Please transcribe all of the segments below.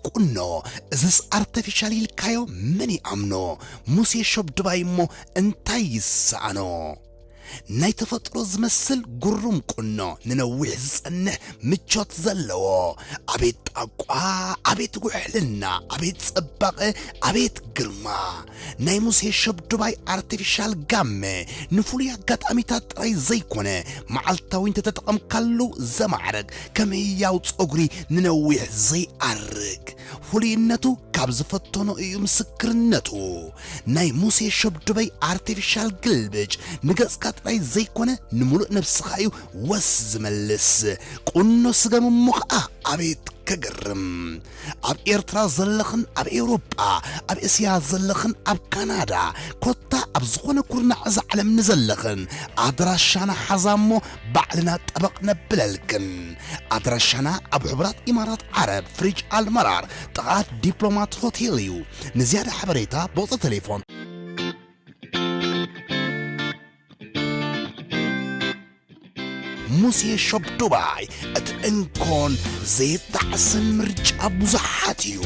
ቁኖ፣ እዝስ ኣርተፊሻል ኢልካዮ መን ይኣምኖ? ሙሴ ሸብድባይ እሞ እንታይ ይሰኣኖ? ናይ ተፈጥሮ ዝመስል ግሩም ቁኖ፣ ንነዊሕ ዝጸንሕ ምቾት ዘለዎ። ኣቤት ጣቋ፣ ኣቤት ውሕልና፣ ኣቤት ጽባቐ፣ ኣቤት ግርማ። ናይ ሙሴ ሸብድባይ ኣርቲፊሻል ጋመ ንፍሉይ ኣጋጣሚታት ጥራይ ዘይኮነ፣ መዓልታዊ እንተተጠቐምካሉ ዘማዕርግ፣ ከም ህያው ጸጉሪ ንነዊሕ ዘይኣርግ። ፍሉይነቱ ካብ ዝፈተኖ እዩ ምስክርነቱ። ናይ ሙሴ ሸብድበይ ኣርቲፊሻል ግልብጭ ንገጽካ ጥራይ ዘይኮነ፣ ንምሉእ ነብስኻ እዩ ወስ ዝመልስ። ቁኖ ስገም እሞ ኸኣ ኣቤት ከገርም! ኣብ ኤርትራ ዘለኽን ኣብ ኤውሮጳ፣ ኣብ እስያ ዘለኽን ኣብ ካናዳ፣ ኮታ ኣብ ዝኾነ ኩርናዕ እዛ ዓለም ንዘለኽን፣ ኣድራሻና ሓዛ እሞ ባዕልና ጠበቕ ነብለልክን። ኣድራሻና ኣብ ሕቡራት ኢማራት ዓረብ፣ ፍሪጅ ኣልመራር፣ ጥቓ ዲፕሎማት ሆቴል እዩ። ንዝያዳ ሓበሬታ ብቑጽሪ ቴሌፎን። ሙሴ ሾፕ ዱባይ፣ እቲ እንኮን ዘይጣዕስን ምርጫ ብዙሓት እዩ።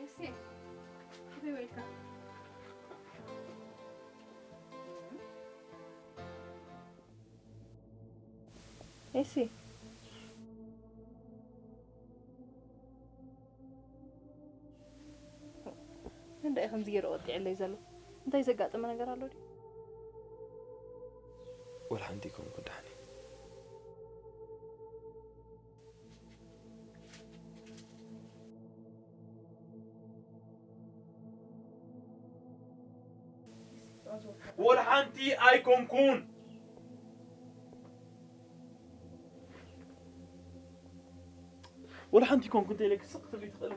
ኤሴ፣ ክበይ ወይልካ? ኤሲ። እንታይ ከምዚ ገይሩ ወጢዕለይ ዘሎ? እንታይ ዘጋጠመ ነገር ኣሎ ድዩ? ወላ ሓንቲ ኣይኮንኩን ደሓን እየ። ወላ ሓንቲ ኣይኮንኩን። ወላ ሓንቲ ኣይኮንኩን ተይለኪ ስቕ ክትብሊ ትኽእሊ።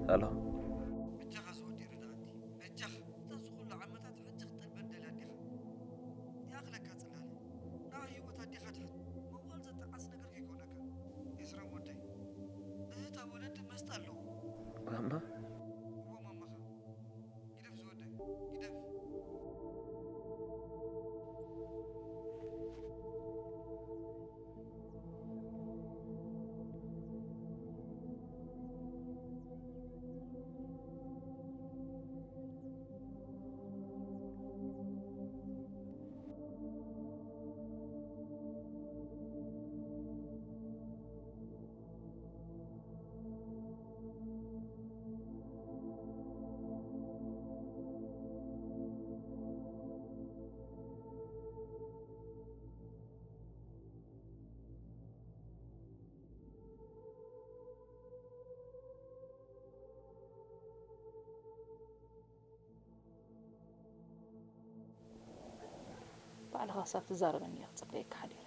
ሄሎ። በጃኻ ዝወዲ ርዳእኒ፣ በጃኻ። እታ እዚ ኩሉ ዓመታት ሕጂ ክትጠልበን ደልያ ዲኻ? ይኣኽለካ ጽላለ። ንዓ ህይወት ኣዴኻ ድሕን። መዋል ዘጠዓስ ነገር ከይኮነካ። ኤፍረም ወደይ፣ እህት ኣብ ወለዲ መስጣ ኣለዎ። ማማ? እዎ ማማኻ። ግደፍ ዝወደይ፣ ግደፍ። ባዕልኻ ክሳብ ትዛረበኒ እየ ክጽበየካ ሓዲረ።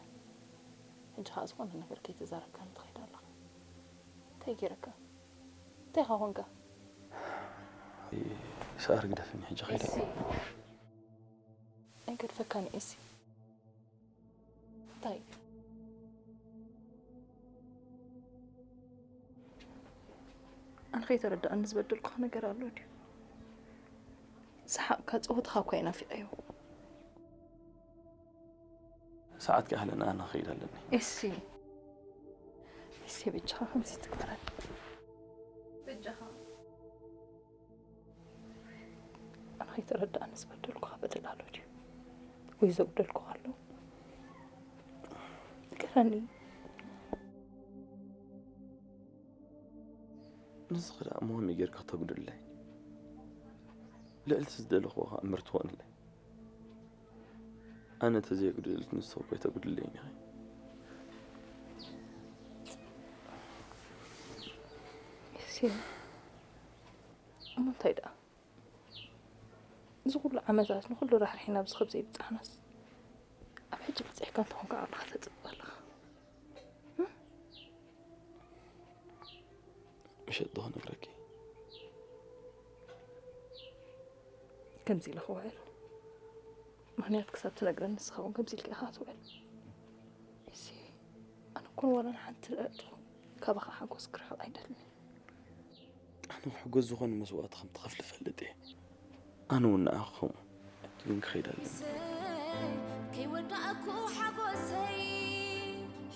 ሕጂ ኸኣ ዝኾነ ነገር ከይተዛረብካኒ ትኸይድ ኣለኻ። እንታይ ገይረካ? እንታይ ኸ ኾንካ? ሰኣር ግደፍኒ፣ ሕጂ ኸይደ። ኤሲ። ኣይገድፈካን እየ፣ ኤሲ። እንታይ? ኣነ ከይተረዳእኒ ዝበደልኩኻ ነገር ኣሎ ድዩ? ሰሓቕካ፣ ጸወታኻ እኳ እየ ናፊቐዮ። ሰዓት ከይኣኽለና ኣነ ክኸይድ ኣለኒ። ኤሲ፣ ኤሲ፣ በጃኻ ከምዚ ትግበረኒ። በጃኻ። ኣነ ከይተረዳእኒ ዝበደልኩኻ በደል ኣሎ ድዩ? ወይ ዘጉደልኩኻ ኣሎ? ንገረኒ። ንስኺ ደኣ እሞ ከመይ ጌርካ ክተጉድለይ? ልዕሊ እቲ ዝደለኽዎ ከኣ እምበር ትኾንለይ። ኣነ እንተዘየጉድለልኪ ንስኺ እኮ ኣይተጉድለይን ኢኺ። ኤሲ፣ እሞ እንታይ ደኣ? እዚ ኩሉ ዓመታት ንኩሉ ራሕሪሕና ኣብዚ ከብዚ ይብጻሕናስ፣ ኣብ ሕጂ በጺሕካ እንተኾንካ ኣባኻ ተጽብእ ኣለኻ። እም? ምሸት ዶ ክነግረኪ? ከምዚ ኢለ ክውዕል። ምኽንያት ክሳብ ትነግረኒ ንስኻ እውን ከምዚ ኢልካ ኢኻ ትውዕል። እሲ፣ ኣነ እኮ ዋላ ንሓንቲ ርኣቶ ካባኻ ሓጎስ ክርሕቕ ኣይደልን። ኣነ ክሕጎስ ዝኾነ መስዋእቲ ከም ትኸፍሊ እፈልጥ እየ። ኣነ እውን ንዓኺ ከምኡ። ሕጂ ግን ክኸይድ ኣለኒ። ከይወዳእኩ ሓጎሰይ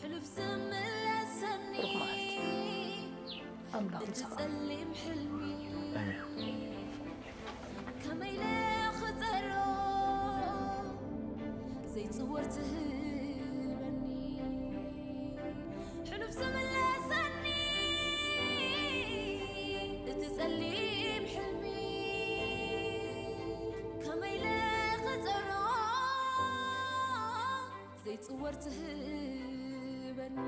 ሕሉፍ ዝምለሰኒ ሩሕ መዓልቲ ኣምላኽ እቲ ምሳኻ ጸሊም ሕልሚ ከመይ ኢለ ክጸሮ ዘይጽወር ትህበኒ ሕሉፍ ዝምለሰኒ እቲ ጸሊም ሕልሚ ከመይ ኢለ ክጸሮ ዘይጽወር ትህበኒ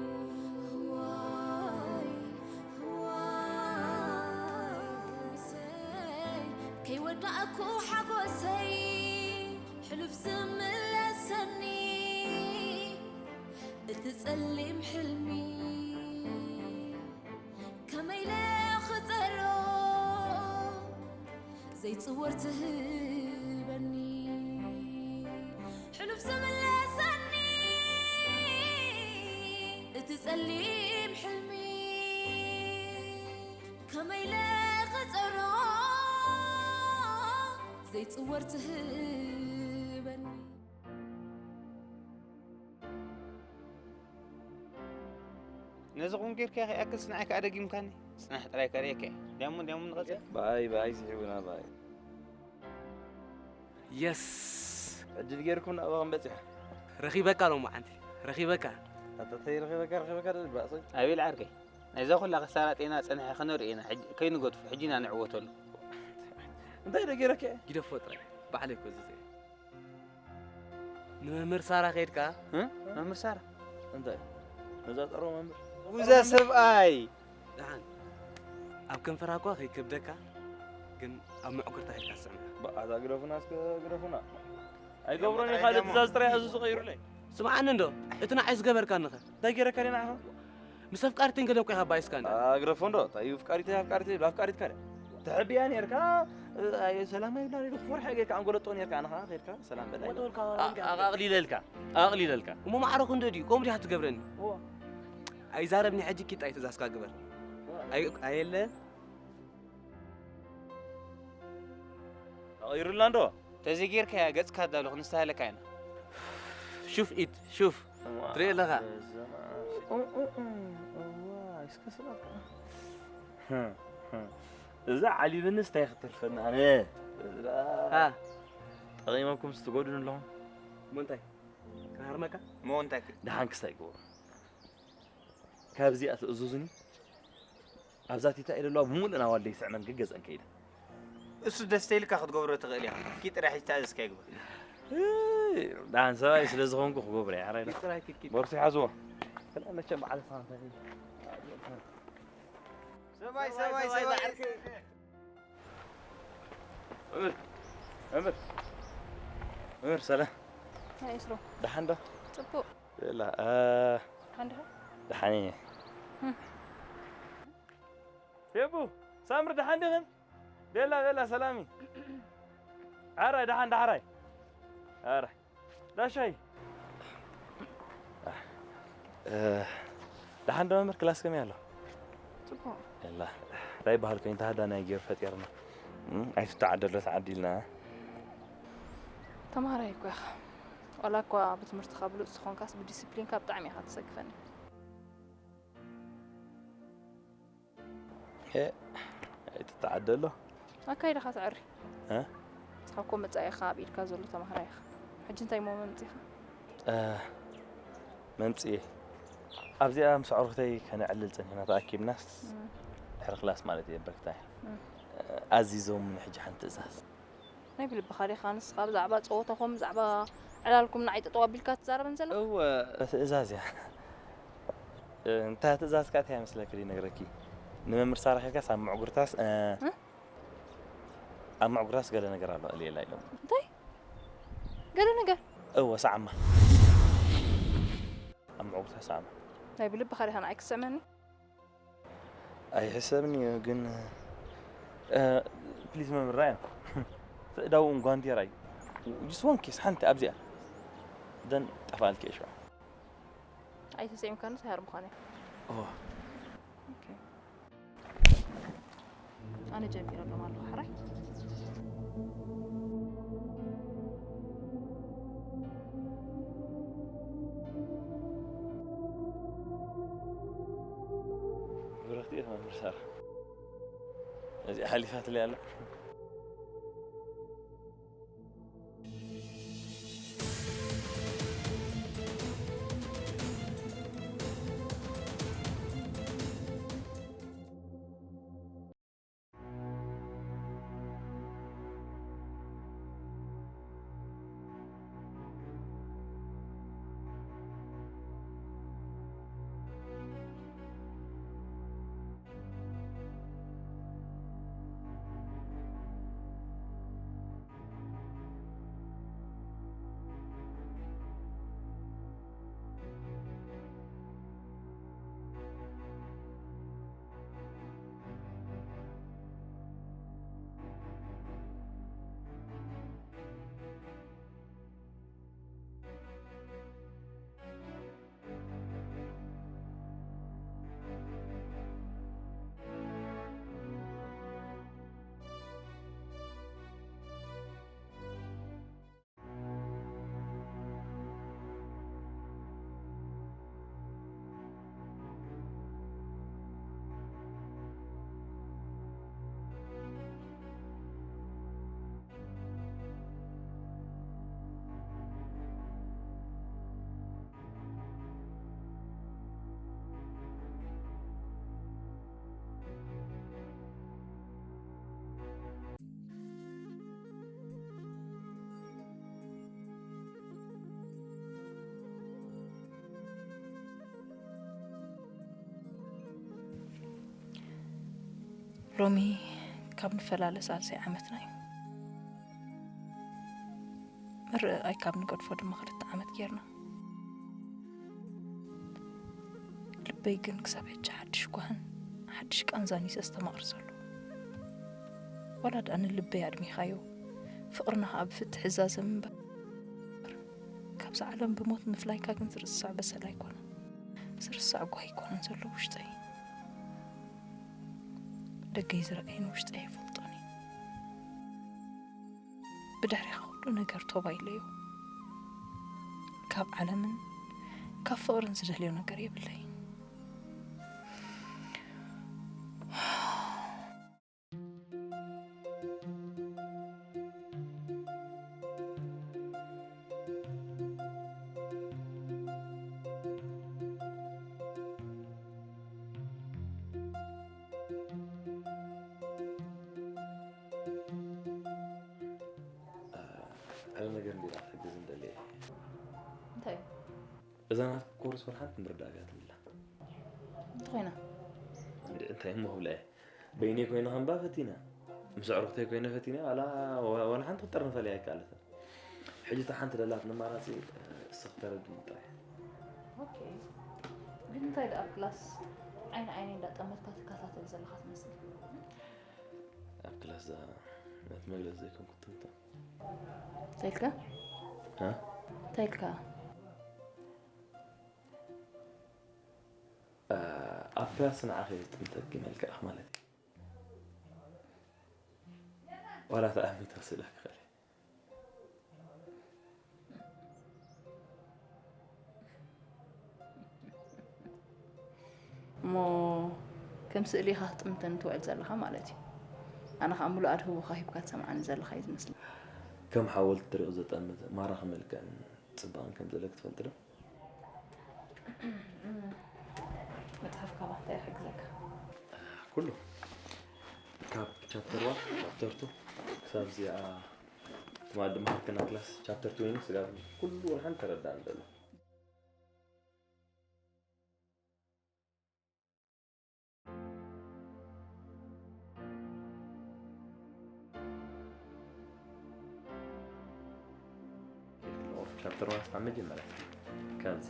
ዋይ ዋይ ሰይ ከይወዳእኩ ሓጎሰይ ሕሉፍ ዝምለሰኒ እቲ ጸሊም ሕልሚ ከመይ ኢለ ክጸሮ ዘይጽወር ትህበኒ ሕሉፍ ዝምለሰኒ እቲ ጸሊም ሕልሚ ከመይ ኢለ ክጸሮ ዘይጽወር ትህበኒ ነዚ ቁም ጌርካ ከይኣክል ጽንዓይ ከኣ ደጊምካኒ። ጽናሕ ጥራይ ከርእየካ እየ። ዳሞ ዳሞ ንቐጽል። ብኣይ ብኣይ ስሒቡና ብኣይ የስ ዕድል ጌርኩም ናብኣ ክንበጽሕ ረኺበካ ሎማዓንቲ ረኺበካ ኣተተይ ረኺበካ ረኺበካ ደልባእሶይ ኣቤል ዓርከይ ናይዛ ኩላ ክሳራ ጤና ጸንሐ ክነርኢ ኢና። ሕጂ ከይንገድፎ ሕጂ ኢና ንዕወተሉ። እንታይ ዶ ጌረካ እየ ግደፎ ጥራይ ባዕለይ እኮ ዝዘ ንመምህር ሳራ ከይድካ መምህር ሳራ እንታይ ነዛ ጸሮ መምህር ውዛ ሰብኣይ ደሓን ኣብ ከንፈራ እኳ ከይከብደካ ግን ኣብ መዕኩርታ ሄድካ ስዕና በኣታ ግደፉና እስከ ግደፉና ኣይገብሮን እዩ ካልእ ትእዛዝ ጥራይ ኣዝዙ ቀይሩለይ ስምዓኒ እንዶ እቲ ንዓይ ዝገበርካኒ ኸ እንታይ ገይረካ ደና ዓኻ ምስ ኣፍቃሪተይ ገለ እኮ ኢኻ ባይስካ እንዳ ግረፎ እንዶ እንታይ እዩ ፍቃሪት ኣፍቃሪት ኢሉ ኣፍቃሪት ካደ ትሕብያ ነርካ ሰላም ኣይብላ ኢሉ ክፈርሐ ጌርካ ኣንጎለጦ ነርካ ኣነኻ ኸድካ ሰላም በላ ኢሉ። ኣቕሊለልካ ኣቕሊለልካ እሞ ማዕረ ክንዶ ድዩ ከምኡ ዲኻ ትገብረኒ ኣይዛረብኒ ሕጂ ኪጣ ኣይትእዛዝካ ግበር ኣየለ ተቐይሩልና እንዶ ተዘይጌርካያ ገጽካ ኣዳሉ ክንስተሃለካ ኢና ሹፍ ኢድ ሹፍ ትርኢ ኣለኻ እዛ ዓሊብንስ እንታይ ክትርፈና ኣነ ጠቒመኩም ስትጎድኑ ኣለኹም እሞ እንታይ ክሃርመካ እሞ እንታይ ደሓን ክስታይ ግበሩ ካብዚኣ ትእዙዙኒ ኣብዛ ቲታ ኢለ ኣለዋ ብምሉእ ናዋልደ ይስዕመን ግን ገዝአን ከይደ እሱ ደስ ተይልካ ክትገብሮ ትኽእል ኢኻ ኪ ጥራሕ ሕጂ ተኣዘዝካ ይግበር ደሓን ሰብኣይ ስለ ዝኾንኩ ክገብሮ እየ ሓራይ ጥራሕ ኪኪ ቦርሱ ይሓዝዎ መቸም በዓል ሰባይ ሰባይ ሰባይ እምር እምር ሰላም ይስሩ ደሓን ዶ ጽቡቅ ላ ሓንድኻ ደሓን እየ ፌቡ ሳምሪ ደሓን ዲኽን ቤላ ቤላ ሰላሚ ዓራይ ደሓን ዳሕራይ ዓራይ ዳሻይ ደሓን ዶ መምህር ክላስ ከመይ ኣሎ ጽቡቅ ላ እንታይ ይበሃል ኮይኑ ተሃዳናይ ገይሩ ፈጢርና ኣይትተዓደሎ ተዓዲልና ተምሃራይ እኮ ኢኻ ዋላ እኳ ብትምህርትኻ ብሉፅ ዝኾንካስ ብዲስፕሊንካ ብጣዕሚ ኢኻ ተሰክፈኒ ኣይትተዓደሎ ኣካይድኻ ትዕሪ እ? ንስኻ እኮ መጻኢኻ ኣብ ኢድካ ዘሎ ተምሃራይ ኢኻ ሕጂ እንታይ እሞ መምጺኻ መምጽኤ ኣብዚኣ ምስ ኣዕሩኽተይ ከነዕልል ጸኒሕና ተኣኪብናስ ድሕሪ ክላስ ማለት እየ በርክታይ ኣዚዞምኒ ሕጂ ሓንቲ ትእዛዝ ናይ ብልብኻ ዲኻ ንስኻ ብዛዕባ ጸወታኹም ብዛዕባ ዕላልኩም ንዓይ ጠጠው ኣቢልካ ትዛረበን ዘለኻ እወ ትእዛዝ እያ እንታ ትእዛዝ ከኣ እንታይ መስለኪ ነግረኪ ንመምህር ሳራ ኬድካስ ኣብ ምዕጉርታስ ኣብ ምዕጉርታስ ገለ ነገር ኣሎ እልየላ ኢሎም እንታይ ገለ ነገር እወ ሰዓማ ኣብ ምዕጉርታስ ሰዓማ ናይ ብልብኻ ዲኻ ንዓይ ክስዕመኒ ኣይሕሰብን እዩ ግን ፕሊዝ መምህር ራዮ ፍእዳውን ጓንቴራ እዩ ጅስዋን ኬስ ሓንቲ ኣብዚኣ ደን ጠፋልኪ እየ ሽዑ ኣይተስዒምካንስ ኣይሃርምኻን እየ እወ ኣነ ጀሚረሎም ኣለኹ ሕራይ እዚኣ ሓሊፋትለይ ኣላ። ሎሚ ካብ ንፈላለ ሳልሳይ ዓመትና እዩ። ምርኣይ ካብ ንገድፎ ድማ ክልተ ዓመት ጌርና። ልበይ ግን ክሳብ ሕጂ ሓድሽ ጓህን ሓድሽ ቃንዛን እዩ ዘስተማቕር ዘሎ። ዋላ ደኣ ንልበይ ኣድሚኻዮ፣ ፍቕርና ከኣ ብፍትሒ ይዛዘም እምበር፣ ካብዛ ዓለም ብሞት ምፍላይካ ግን ዝርስዕ በሰል ኣይኮነን። ዝርስዕ ጓሂ ኣይኮነን ዘሎ ውሽጠይ። ደገይ ዝረኣይን ውሽጠይ ኣይፈልጦን እዩ። ብድሕሪኻ ኩሉ ነገር ቶባ ኢለዮ። ካብ ዓለምን ካብ ፍቕርን ዝደልዮ ነገር የብለይን። ኣነ ነገር እንዲላ ክትሕግዝ እንደለየ። እንታይ? እዛ ናትካ ኮርስ ወላ ሓንቲ ምርዳእ ኣጋጢሙላ። እንታይ ኮይና? እንደ-፣ እንታይ እሞ ክብላ እየ? በይነይ ኮይነ ከንባ ፈቲነ። ምስ ኣዕሩኽተይ ኮይነ ፈቲነ፣ ዋላ፣ ወ-፣ ዋላ ሓንቲ ክትጠርንፈለይ ኣይከኣለትን። ሕጂ እታ ሓንቲ ደላትኒ ኣማራጺ፣ እሳ ክተረድኒ ጥራይ። ኦኬ። ግን እንታይ ደኣ ኣብ ክላስ ዓይኒ ዓይነይ እንዳጠመትካ ትከታተል ዘለኻ ትመስል? ኣብ ክላስ እዛ ናት መግለጺ ዘይኮንኩ ትምታ። እንታይ ኢልካ? ሃ? እንታይ ኢልካ? እ፣ ኣብ ክላስ ንዓኺ እየ ዝጥምተኪ መልክዕኺ ማለት እዩ። ዋላ ተኣሚታ ስእለኪ ክእል እየ። እሞ ከም ስእሊ ኢኻ ክትጥምተኒ ትውዕል ዘለኻ ማለት እዩ። ኣነ ኸኣ ምሉእ ኣድህቦኻ ሂብካ ትሰምዓኒ ዘለኻ እዩ ዝመስለኒ። ከም ሓወልቲ ተሪቑ ዘጠምት ማራኺ መልክዕን ጽባቕን ከም ዘለኪ ትፈልጢ ዶ? መጽሓፍካ ባ እንታይ ይሕግዘካ? ኩሉ። ካብ ቻፕተር ዋን፣ ቻፕተር ቱ ክሳብ እዚኣ ትማሊ ድማ ሃብትና ክላስ ቻፕተር ቱ ኮይኑ ስጋብ ኩሉ ወላ ሓንቲ ተረዳእኒ ዘሎ። ቻፕተር ዋን ስታብ መጀመርያ ከምዚ።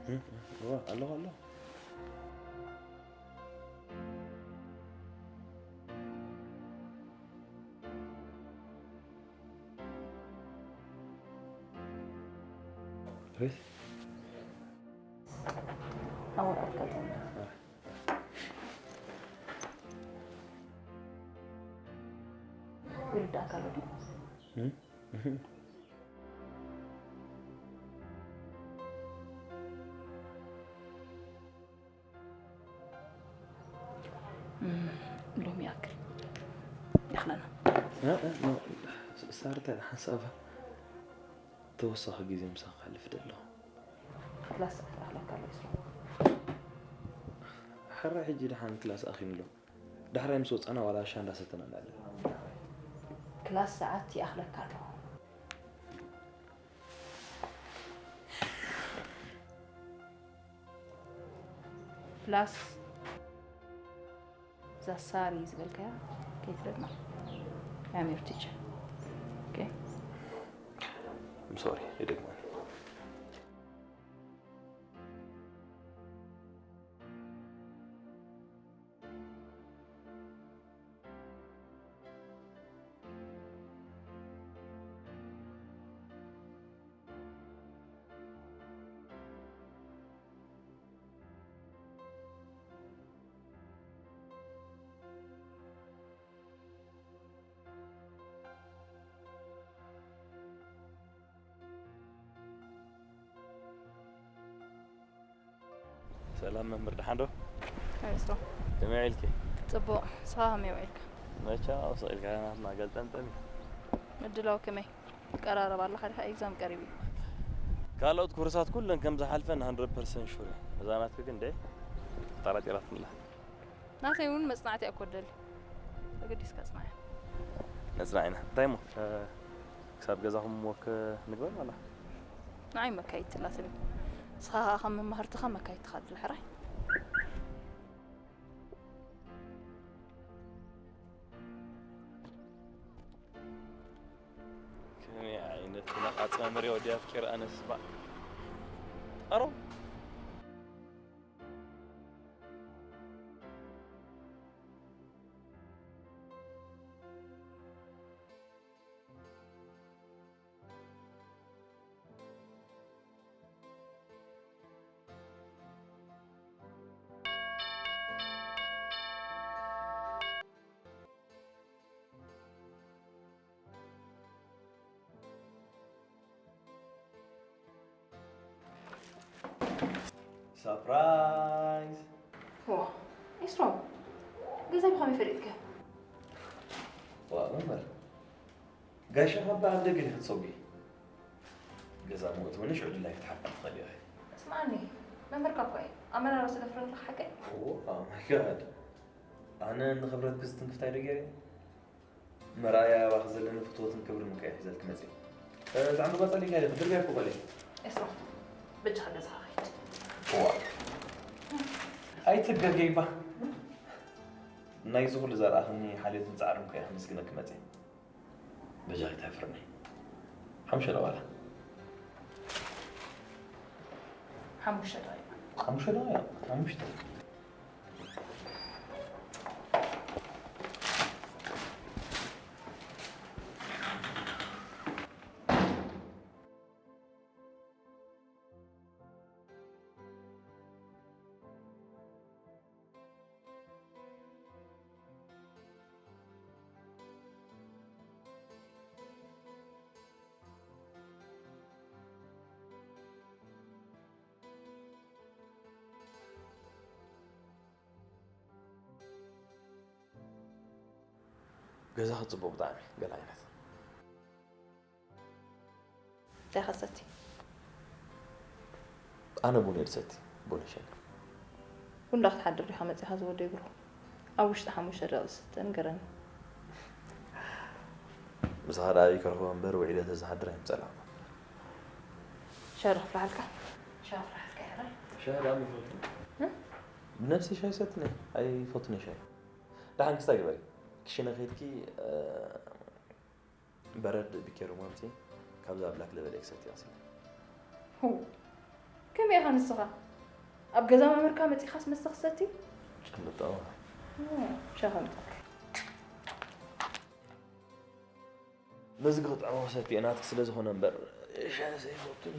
እም፣ እም፣ እዋ፣ ኣለኹ፣ ኣለኹ። ኣወራርካ ጥዕና። ይርዳእካ ኣሎ ድዩ? እም? እም፣ ሎሚ ይኣክል። ይኽለና። እ፣ እ፣ ኖ፣ ስ-፣ ሳርታ ሓንሳብ ተወሳኺ ግዜ ምሳኻ ከሕልፍ ደለኹ። ክላስ ሰዓት ይኣኽለካ ኣሎ፣ ይስሮ። ሕራይ ሕጂ ደሓን ክላስ ኣኺሉ ኣሎ። ዳሕራይ ምስ ወጻና ዋላ ኣሻ እንዳሰተና ንዕልል። ክላስ ሰዓት ይኣኽለካ ኣሎ። ፕላስ እዛ ሳሪ ዝበልካያ ከይትደግማ። I am your teacher. Okay? I'm sorry፣ ይደግማል። ሰላም መምህር፣ ደሓን ዶ? ኣይሶ። ከመይ ውዒልኪ? ጽቡቕ፣ ንስኻ ከመይ ውዒልካ? መቻ ኣውስቕ ኢልካ ናትና ገልጠምጠም እዩ። ምድላው ከመይ? ይቀራረብ ኣሎ፣ ሓደ ኤግዛም ቀሪቡ እዩ። ካልኦት ኮርሳት ኩለን ከም ዝሓልፈን ሃንድረድ ፐርሰንት ሹር እየ። እዛ ናትኪ ግን ደይ ተጠራጢራትኒ ኣላ። ናተይ እውን መጽናዕቲ እያ እኮ እደሊ። ተገዲስካ ጽናዕ እያ። ነጽናዕ ኢና። እንታይ እሞ፣ እ፣ ክሳብ ገዛኹም ወክ ንግበር ዋላ? ንዓይ መካይድቲ ኣላትኒ። ንስኻ ኸኣ ከም መማህርትኻ መካይድትኻ ኣድሊ ሕራይ። ከመይ ዓይነት ነቓጽ መምህር እየ ወዲ ኣፍቂር ኣነስ ባዕ። ኣሮ። ሳፕራይዝ! ዋ፣ ኤስሮም፣ ገዛይ ብኸመይ ፈሊጥካ? ዋ፣ መምህር፣ ጋሻ ካባ ኣብ ደገ ዲኺ ትጸጉ? ገዛ እሞ እትወኒ ሽዑ ድላይ ክትሓብቂ ትኽእሊ ኢኺ። ስምዓኒ፣ መምህርካ እኮ እየ። ኣመራርያ ስለ ፍረንድኻ ሓቀይ? ኦ፣ oh my God። ኣነ ንኽብረትኪ ዝትንክፍ እንታይ ዶ ገይረ? መርኣያ ኣባኺ ዘለኒ ፍትወትን ክብርን እኮ እየ ሒዘልኪ መፅየ። እ፣ እዛ ዕምበባ ፀሊእካ ኢለ ክድርብያ እኮ በለይ። ኤስሮም፣ በጃኻ ገዛኻ ኺድ። እዋ። ኣይትጋገይባ። ናይዚ ኩሉ ዘርኣኽኒ ሓልዮትን ፃዕርን እኮ እየ ከመስግነኪ መፅየ። በጃኺ ኣይትሕፍርኒ። ሓሙሽተ ደቂቕ ዋላ። ሓሙሽተ ደቂቕ። ሓሙሽተ ደቂቕ? ሓሙሽተ። ገዛኺ ጽቡቕ ብጣዕሚ፣ ገለ ዓይነት። እንታይ ኢኻ ትሰቲ? ኣነ ቡን እየ ዝሰቲ፣ ቡን ይሸኒ። ቡን ዶ ክትሓድር ዲኻ መጺኻ ዝወደይ ብሩኽ? ኣብ ውሽጢ ሓሙሽተ ደቂቕ ዝስተ ንገረኒ። ምሳኻ ደኣ ኣበይ ከረኽቦ እምበር ውዒለ ተዝሓድር ኣይምጸላእኩን። ሻሂ ዶ ክፍልሓልካ? ሻሂ ኣፍልሓልካ እየ ሕራይ። ሻሂ ደኣ ኣይፈቱን። እ? ብነብሰይ ሻሂ ይሰትን እየ፣ ኣይፈቱን እየ ሻሂ። ደሓን ክስታይ ግበሪ። ክሽነ ከይድኪ፣ እ፣ በረድ ቢኬር እሞ ኣምጺ፣ ካብዛ ብላክ ለበል ኤክሰት ይቐስለ። ሁ፣ ከመይ ኢኻ ንስኻ? ኣብ ገዛ መምህርካ መጺኻስ መስተ ክሰቲ? ጭልጦ። ሁ፣ ሻሂ ከምጻልካ። መዝጊ ክጥዕሞ ክሰቲ እየ፣ ናትኪ ስለ ዝኾነ እምበር፣ ሻሂ ዘይፈቱን።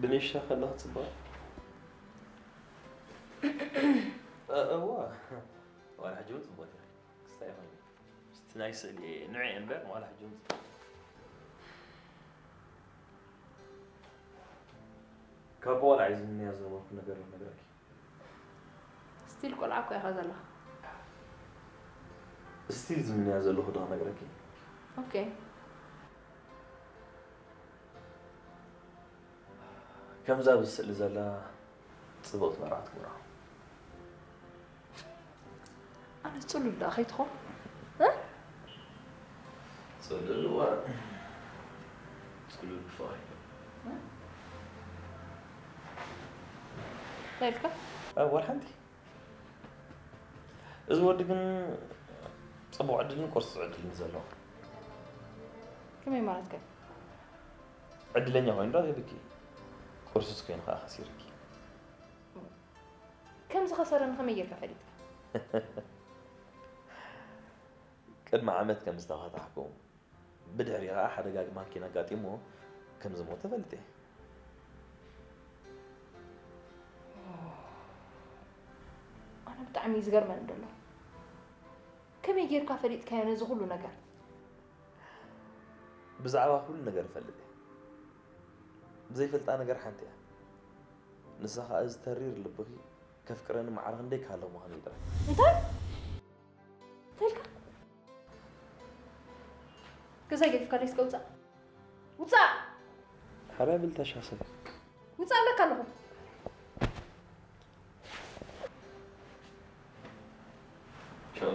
ብንእሽቶ ከለኺ ጽቡቕ። እ-፣ እወ። ዋላ ሕጂ እውን ጽቡቕ እያ። ክስታይ ይኾን። ምስቲ ናይ ስእሊ ንዕኢ እምበር፣ ዋላ ሕጂ እውን ጽቡቕ። ካብ ቆልዓ እዩ ዝምነያ ዝነበርኩ ነገር ነግረኪ። ስቲል ቆልዓ እኮ ኢኻ ዘለኻ። ስቲል ዝምነያ ዘለኹ ዶ ክነግረኪ? ኦኬ። ከምዛ ኣብ ስእሊ ዘላ ጽብቕቲ መርዓት ክምርዖ። ኣነ ጽሉል ደኣ ከይትኾን? እ? ጽሉል እዋ። ጽሉል ብፍቕሪ። እ? እንታይ ኢልካ? እ፣ ወላ ሓንቲ። እዚ ወዲ ግን ጽቡቕ ዕድልን ቁርሱስ ዕድልን እዩ ዘለዎ። ከመይ ማለት ከ? ዕድለኛ ኮይኑ ረኺብኪ፣ ቁርሱስ ኮይኑ ከኣ ከሲርኪ። ከም ዝኸሰረኒ ከመይ ጌርካ ፈሊጥካ? ቅድሚ ዓመት ከም ዝተፋታሕኩም፣ ብድሕሪኡ ኸኣ ሓደጋ ማኪና ኣጋጢምዎ ከም ዝሞተ ፈሊጠ። ኣነ ብጣዕሚ እዩ ዝገርመኒ ዘሎ። ከመይ ጌርካ ፈሊጥካዮ ነዚ ኩሉ ነገር? ብዛዕባ ኩሉ ነገር እፈልጥ እየ። ዘይፈልጣ ነገር ሓንቲ እያ። ንሳ ኸኣ እዚ ተሪር ልብኺ ከፍቅረኒ ማዕረ ክንደይ ክሃለኹ ምዃኑ እዩ ጥራይ። እንታይ? እንታይ ኢልካ? ገዛይ ገዲፍካለይ እስከ ውጻእ። ውጻእ! ሓራይ ብልታ ሻሰብ። ውጻእ ኣለካ ኣለኹ። ቻው።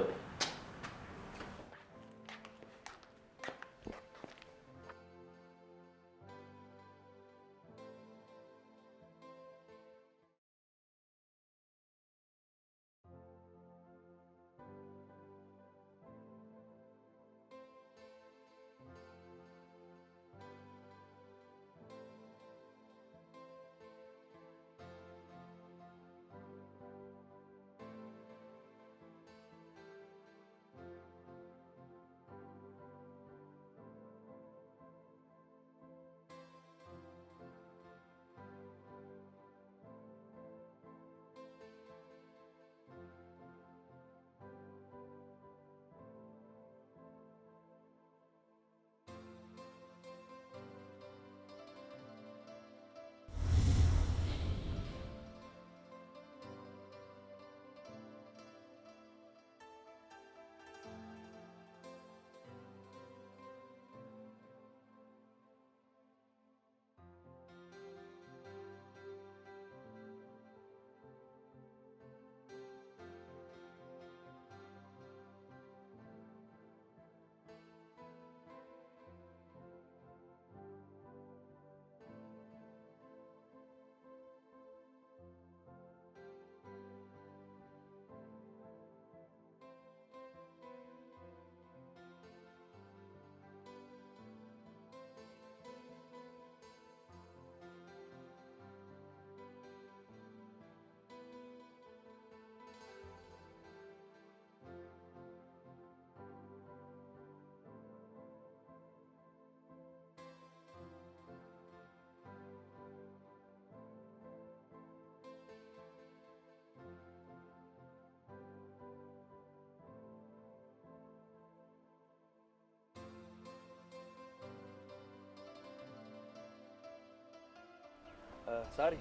እ፣ ሳሪ።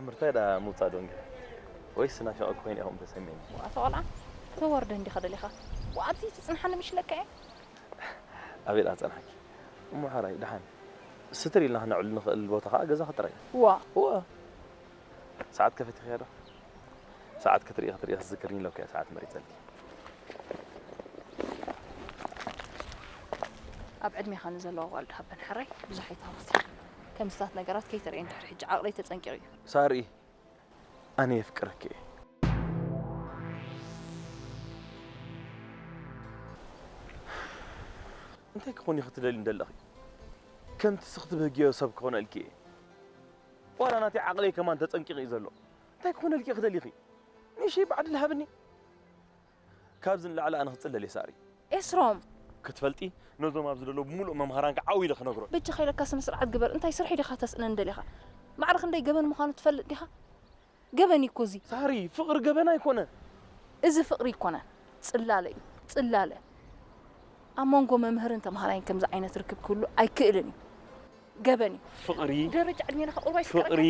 ምርታይ ዳ ምውጻእ ዶ እንግዲህ? ወይስ ናፊቐ ኮይነ ኢኹም ተሰሚዕኒ? ኣቶ ቆልዓ፣ ተዋርደ እንዲኻ ደሊኻ። ወኣብዚ ትጽንሓኒ ምሽ ለካ እየ። ኣበይ ደኣ ጸንሓኪ? እሞ ሓራይ፣ ደሓን ስትር ኢልና ክነዕሉ ንኽእል ቦታ ኸኣ ገዛኺ ጥራይ። ዋ። እወ። ሰዓት ከፊትክያ ዶ? ሰዓት ክትርኢ ክትርኢ ክትዝክርኒ ኢለኪ እየ ሰዓት መሪጸልኪ። ኣብ ዕድሜኻ ንዘለዋ ጓል ድሃበን ሓራይ ብዙሕ ኣይትሃውሲ። ከምስታት ነገራት ከይተርእየን ድሕሪ ሕጂ ዓቕለይ ተጸንቂቑ እዩ። ሳሪ፣ ኣነ የፍቅረኪ እየ። እንታይ ክኾን እዩ ክትደሊ እንደለኺ? ከምቲ ስኽ ትብህግዮ ሰብ ክኾነልኪ እየ። ዋላ ናተይ ዓቕለይ ከማን ተጸንቂቑ እዩ ዘሎ። እንታይ ክኾነልኪ ክደሊኺ? ንእሽተይ ባዕዲ ልሃብኒ። ካብዚ ንላዕሊ ኣነ ክጽለል እየ ሳሪ። ኤስሮም፣ ክትፈልጢ ነዞም ኣብዚ ዘለዉ ብምሉእ መምሃራንካ ዓው ኢለ ክነግሮ። በጃኻ ኢለካ ስነ ስርዓት ግበር። እንታይ ስርሒ ዲኻ ተስእነን ደሊኻ? ማዕረ ክንደይ ገበን ምዃኑ ትፈልጥ ዲኻ? ገበን እዩ እኮ እዚ። ሳሪ፣ ፍቕሪ ገበን ኣይኮነን። እዚ ፍቕሪ ኣይኮነን፣ ጽላለ እዩ፣ ጽላለ። ኣብ መንጎ መምህርን ተምሃራይን ከምዚ ዓይነት ርክብ ክህሉ ኣይክእልን እዩ። ገበን እዩ። ፍቕሪ፣ ደረጃ ዕድሜና ከቑርባ ይፍቀረካ። ፍቕሪ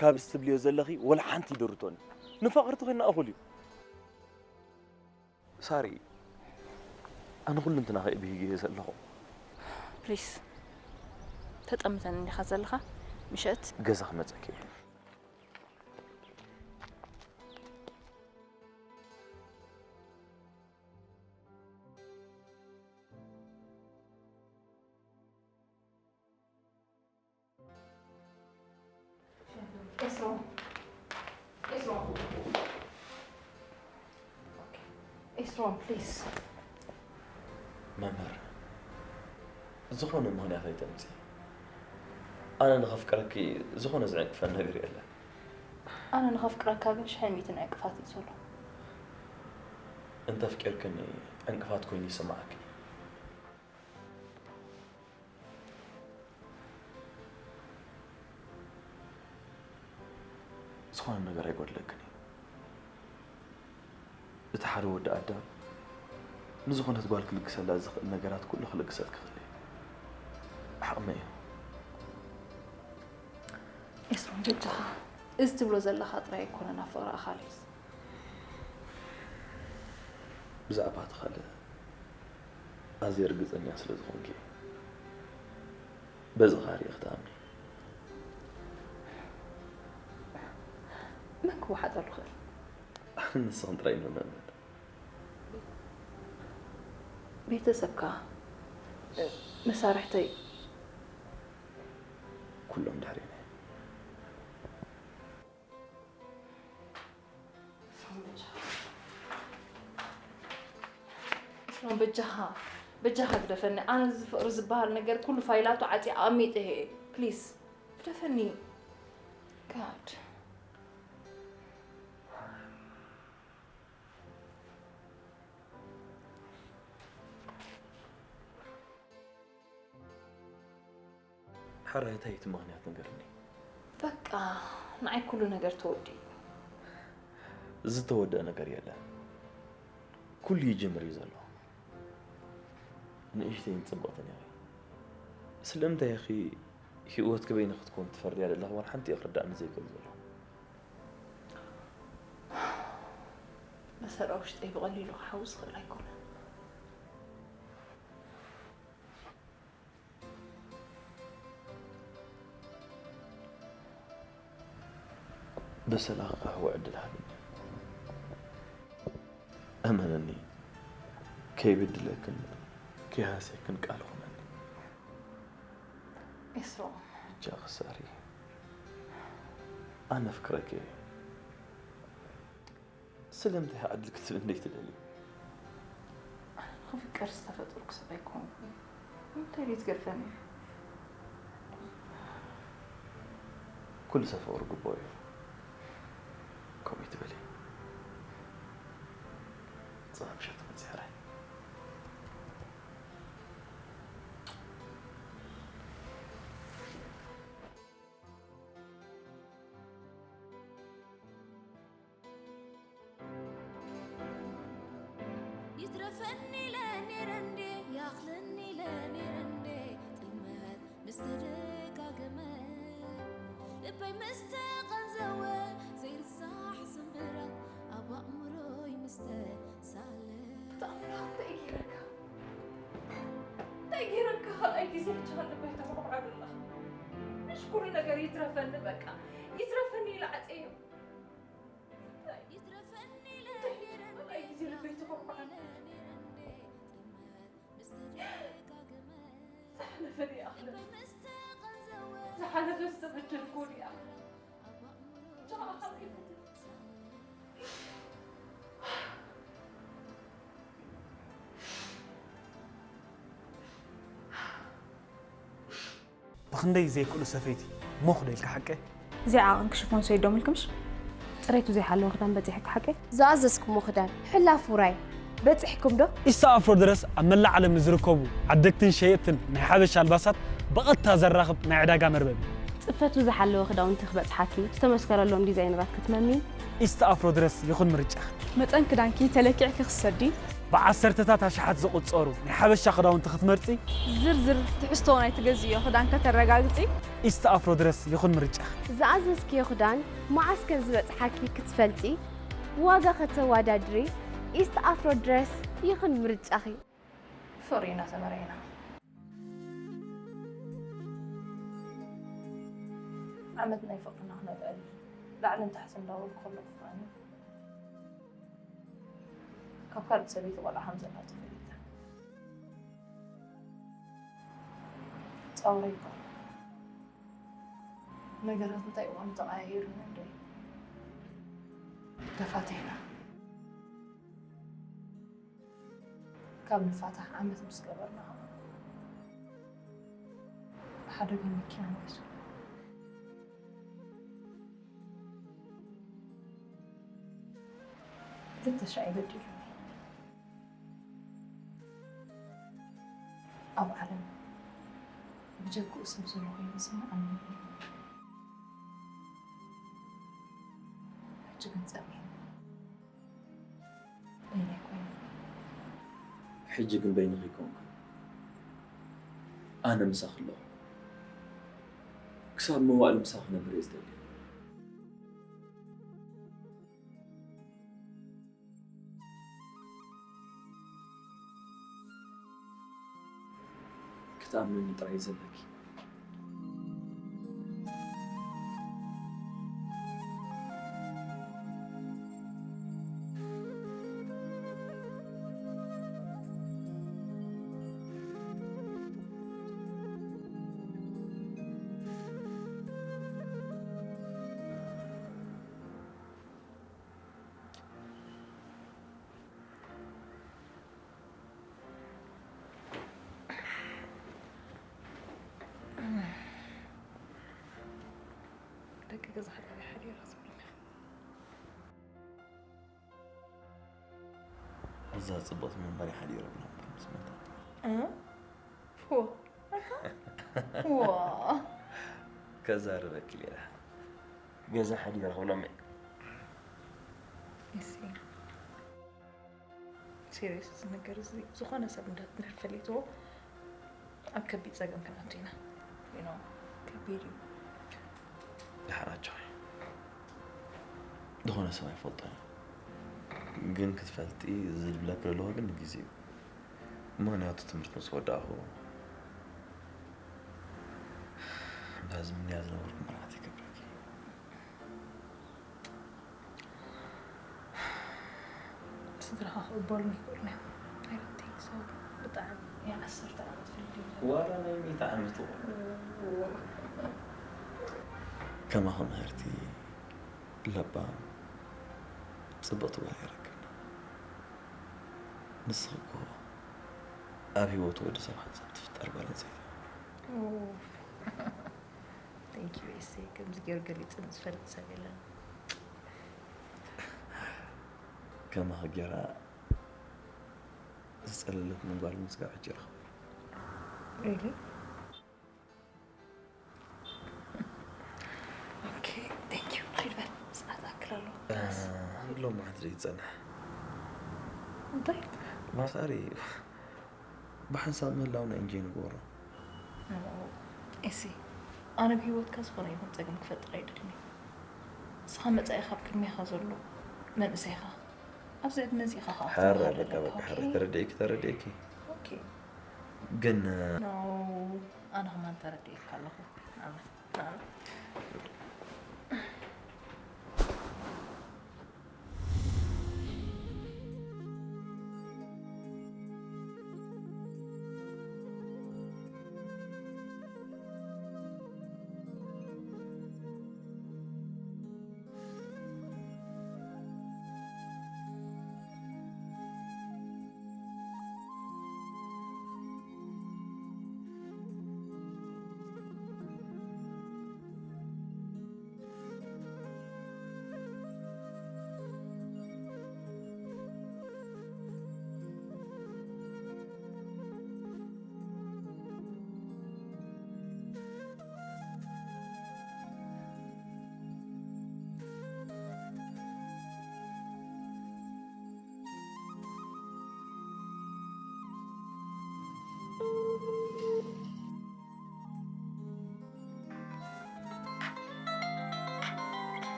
ካብ እትብልዮ ዘለኺ ወላ ሓንቲ ይደርቶኒ። ንፋቕርቲ ኮይና እኹል እዩ። ሳሪ፣ ኣነ ኩሉ እንትናኺ እብሂግ እየ ዘለኹ። ፕሊስ፣ ተጠምተን እንዲኻ ዘለኻ፣ ምሸት ገዛ ክመጸኪ እየ። ኤስሮን፣ ኤስሮን፣ ኤስሮን፣ ፕሊዝ። መምህር፣ ዝኾነ ምኽንያት ኣይተምጽኢ። ኣነ ንኸፍቅረኪ ዝኾነ ዝዕንቅፈኒ ነገር የለን። ኣነ ንኸፍቅረካ ግን ሽሕን ሚእትን ዕንቅፋት እዩ ዘሎ። እንተፍቂርክኒ ዕንቅፋት ኮይኑ ይስምዓኪ። ዝኾነ ነገር ኣይጎድለክን እዩ። እቲ ሓደ ወዲ ኣዳም ንዝኾነት ጓል ክልግሰላ ዝኽእል ነገራት ኩሉ ክልግሰልኪ ክእል እዩ። ዓቕመይ እዩ። ኤስሮን፣ በጃኻ፣ እዚ ትብሎ ዘለኻ ጥራይ ኣይኮነን ኣብ ፍቕሪ ኣኻልዮስ። ብዛዕባ እቲ ካልእ ኣዝየ ርግጸኛ ስለ ዝኾንኪ፣ በዚ ኻሪ ክትኣምኒ። መን ክወሓጠሉ ክእል? ንስኽን ጥራይ እዩ መምህር። ቤተሰብካ፣ መሳርሕተይ። ኩሎም ድሕሬና እዮም። ኤስሮን፣ በጃኻ፣ በጃኻ ግደፈኒ። ኣነ እዚ ፍቕሪ ዝበሃል ነገር ኩሉ ፋይላቱ ዓጽየ ኣቐሚጠ እየ። ፕሊዝ፣ ግደፈኒ። ጋድ። ሕራይ፣ እንታይ እቲ ምኽንያት ንገርኒ። በቃ፣ ንዓይ ኩሉ ነገር ተወዲኡ። ዝተወደአ ነገር የለን። ኩሉ ይጅምር እዩ ዘሎ። ንእሽተይን ጽብቕትን ኢኺ። ስለምንታይ ኢኺ ህይወትኪ በይንኺ ክትኮን ትፈርድያ ዘለኺ ዋላ ሓንቲ እዩ ክርዳእኒ ዘይክእል ዘሎ። መሰል ኣብ ውሽጠይ ብቐሊሉ ክሓዊ ዝኽእል ኣይኮነን። በሰላኺ ከሕዊ ዕድል ሃብኒ። እመንኒ፣ ከይብድለክን ከይሃስየክን ቃል ኹነኒ። ኤስሮም። ብጃኺ ሳሪ፣ ኣነ ኣፍቅረኪ እየ። ስለምንታይ ዕድል ክትህብኒ ዘይትደልዪ? ኣነ ንኽፍቀር ዝተፈጠርኩ ሰብ ኣይኮንኩን። ንምንታይ ድዩ ትገድፈኒ? ኩሉ ሰብ ፍቕሪ ግቡእ እዩ። ከምኡ ኣይትበሊ። ጽባሕ ምሸት መጽእ ሕራይ። ይትረፈኒ ኢለ ነይረ እንዴ፣ ይኣኽለኒ ኢለ ነይረ እንዴ፣ ጥልመት ምስ ተደጋገመ፣ ልበይ ምስ ተቐንዘወ፣ ዘይርሳሕ ስምረት ኣብ ኣእምሮይ ምስ ተሳለ። ተኣምራት እንታይ ገይረካ? እንታይ ገይረካ ካልኣይ ግዜ በጃኻ ልበይ ተኹርዖ ዘለኻ? ምሽ ኩሉ ነገር ይትረፈኒ በቃ። ይትረፈኒ ኢለ ዓፀዮ። ይትረፈኒ ኢለ ካልኣይ ግዜ ልበይ ተኹርዖ። ዝሓለፈ ይኣኽለኒ። ዝሓለፈ ዝተበደልኩ ይኣኽለኒ። ብኽንደይ ዘይክእሉ ሰፈይቲ ሞኽ ዶ ኢልካ ሓቀ? እዚኣ ዓቐንኪ ሽፎን ሰይዶ ምልክምሽ? ጽሬቱ ዘይሓለወ ክዳን በጺሕኪ ሓቀ? ዝኣዘዝኩሞ ክዳን፣ ሕላፍ ውራይ። በጺሕኩም ዶ? ኢስታ ኣፍሮ ድረስ ኣብ መላእ ዓለም ንዝርከቡ ዓደግትን ሸየጥትን ናይ ሓበሻ ኣልባሳት ብቐጥታ ዘራኽብ ናይ ዕዳጋ መርበብ እዩ። ጽፈቱ ዝሓለወ ክዳውንቲ ክበጽሓኪ ዝተመስከረሎም ዲዛይነራት ክትመሚ። ኢስታ ኣፍሮ ድረስ ይኹን ምርጫኺ። መጠን ክዳንኪ ተለኪዕኪ ክትሰዲ። ብዓሰርተታት ኣሽሓት ዝቑጸሩ ናይ ሓበሻ ክዳውንቲ ክትመርጺ። ዝርዝር ትሕዝቶ ናይ ትገዝእዮ ክዳን ከተረጋግጺ። ኢስታ ኣፍሮ ድረስ ይኹን ምርጫኺ። ዝኣዘዝክዮ ክዳን መዓስ ከም ዝበጽሓኪ ክትፈልጢ፣ ብዋጋ ከተወዳድሪ፣ ኢስት ኣፍሮ ድረስ ይኹን ምርጫኺ። ፍቕሪ ኢና ተመርዒና። ዓመት ናይ ፍቕርና ክነብዕል ላዕልን ታሕትን እንዳበልኩ ከለኹ ከኣኒ ካብ ካልእ ሰበይቲ ቆልዓ ከም ዘላ ተፈሊጠ። ጻውረይ እኳ ነገራት እንታይ እዋን ተቐያይሩኒ እንዶ ተፋቲሕና። ካብ ንፋታሕ ዓመት ምስ ገበርና ሓደጋ መኪና ሞይቱ። ክልተ ሻዕ ይበድሉኒ። ኣብ ዓለም ብጀክኡ ሰብ ዘሎ ኮይኑ ዝስምዓኒ የለን። ሕጂ ግን ጸሚኒ። በይነይ ኮይነ። ሕጂ ግን በይንኺ ኣይኮንኩን። ኣነ ምሳኺ ኣለኹ። ክሳብ መዋእል ምሳኺ ክነብር እየ ዝደሊ። ክትኣምንኒ ጥራይ እዩ ዘለኪ። ደቂ ገዛ ሓዳሪ ሓዲራ ዝብሎም ኢኻ። እዛ ጽብቕቲ መንበሪ ሓዲሮም ኢና እምበር ምስ መታ። እ? ፎ። ዋ። ከዛርበኪ ሌላ ገዛ ሓዲረ ክብሎም እየ። እሲ። ሲሪየስ እዚ ነገር እዚ ዝኾነ ሰብ እንድሕር ፈሊጥዎ ኣብ ከቢድ ጸገም ክንኣቱ ኢና። You know፣ ከቢድ እዩ። ደሓን ኣጆኺ። ዝኾነ ሰብ ኣይፈልጦን እዩ። ግን ክትፈልጢ እዚ ዝብለኪ ዘለኹ ግን ንግዜ እዩ። ምኽንያቱ ትምህርቲ ምስ ወዳእኹ በዚ ምንያ ዝነበርኩ መርዓት ይገብረኪ። ስድራኻ ክቕበሉኒ ይኽእሉ እዮም። I don't think so። ብጣዕሚ ናይ ዓሰርተ ዓመት ፍልልይ እዩ ዘሎ። ዋላ ናይ ሚእቲ ዓመት እኮ። ከማኺ ምህርቲ ለባም ጽብቕቲ ጓል ኣይረክብን። ንስኺ እኮ ኣብ ህይወት ወዲ ሰብ ሓንሳብ ትፍጠር ጓል ኣንስተይቲ ኢኺ። Thank you ኤሰይ። ከምዚ ገይሩ ገሊጹኒ ዝፈልጥ ሰብ የለን። ከማኺ ጌራ ዝጸለለትኒ ጓል ምስጋብ ሕጂ ረኸብኩ። Really? Okay, thank you። ኺድ በል፣ ሰዓት ኣክል ኣሎ። እ፣ ሎማዓንቲ ዶ ይጸንሕ? እንታይ? ማሳሪ፣ ብሓንሳብ ምህላውና ኢንጆይ ንገብሮ። ኤሲ፣ ኣነ ብህይወትካ ዝኾነ ይኹን ጸገም ክፈጥር ኣይደልን እየ። ንስኻ መጻኢኻ ኣብ ቅድሜኻ ዘሎ መንእሰይ ኢኻ። ኣብዚ ዕድመ እዚ ኢኻ ኸኣ ክትመሃር ኣለካ፣ ኦኬ? ሕራይ፣ በቃ፣ በቃ፣ ሕራይ፣ ተረዲኤኪ፣ ተረዲኤኪ። ኦኬ። ግን፣ እ፣ ኖ፣ ኣነ ኸማን ተረዲኤካ ኣለኹ። ኣነ፣ ኣነ።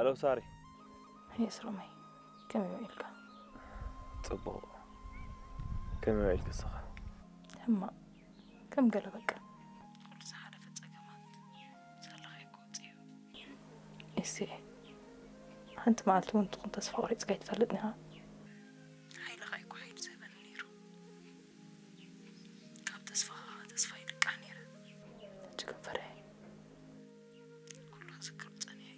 ኣለው ሳሪ። የስሮመይ፣ ከመይ ውዒልካ? ጽቡቕ። ከመይ ውዒልኪ ንስኻ? ሕማቕ፣ ከም ገለ በቃ። ኩሉ ዝሓለፈ ጸገማት ሳላኻ ኣይኮጽዮ። እሲ፣ ሓንቲ መዓልቲ እውን ትኹን ተስፋ ቆሪጽካ ኣይትፈልጥን ኢኻ። ሓይልኻ ኣይኮ ሓይሊ ዝህበኒ ነይሩ። ካብ ተስፋኻ ተስፋ ይልቃሕ ነይረ። ሕጂ ግን ፈሪሐ። ኩሉ ክዝክሮ ጸኒሐ።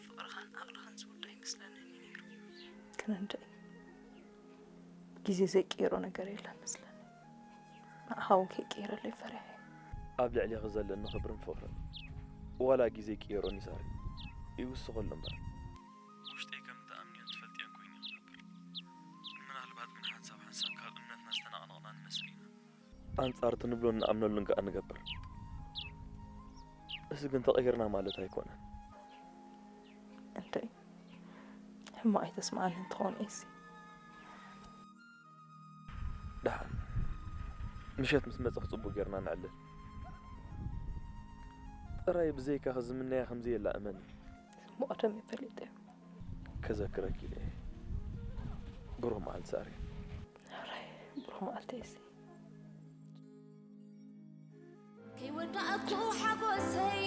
ፍቕርኻን ዓቕልኻን ዝውዳእ ይመስለኒ ነይሩ። ግን እንድዒ፣ ግዜ ዘይቅይሮ ነገር የለን መስለኒ። ንዓኻ እውን ከይቅይረለይ ፈሪሐ። ኣብ ልዕሌኺ ዘለኒ ክብርን ፍቕርን ዋላ ግዜ ይቅየሮ ኒሳሪ ይውስኸሉ እምበር። ውሽጠይ ከም እትኣምንዮን ትፈልጥዮን ኮይነ ክነብር። ምናልባት ግን ሓንሳብ ሓንሳብ ካብ እምነትና ዝተናቕነቕና ንመስል ኢና። ኣንጻር እቲ ንብሎን ንኣምነሉን ከኣ ንገብር። እዚ ግን ተቐይርና ማለት ኣይኮነን። እንድዒ፣ ሕማቕ ኣይተስምዓኒ እንትኸውን ኤሲ። ደሓን ምሸት ምስ መጸ ክጽቡቕ ጌርና ንዕልል። ጥራይ ብዘይካኺ ዝምነያ ከም ዘየላ እመኒ። ብቐደም እየ ፈሊጠ። ከዘክረኪ ኢለ እየ። ብሩህ መዓልቲ ሳሪ። ሕራይ ብሩህ መዓልቲ ኤሲ። ከይወዳእኩ ሓጎሰይ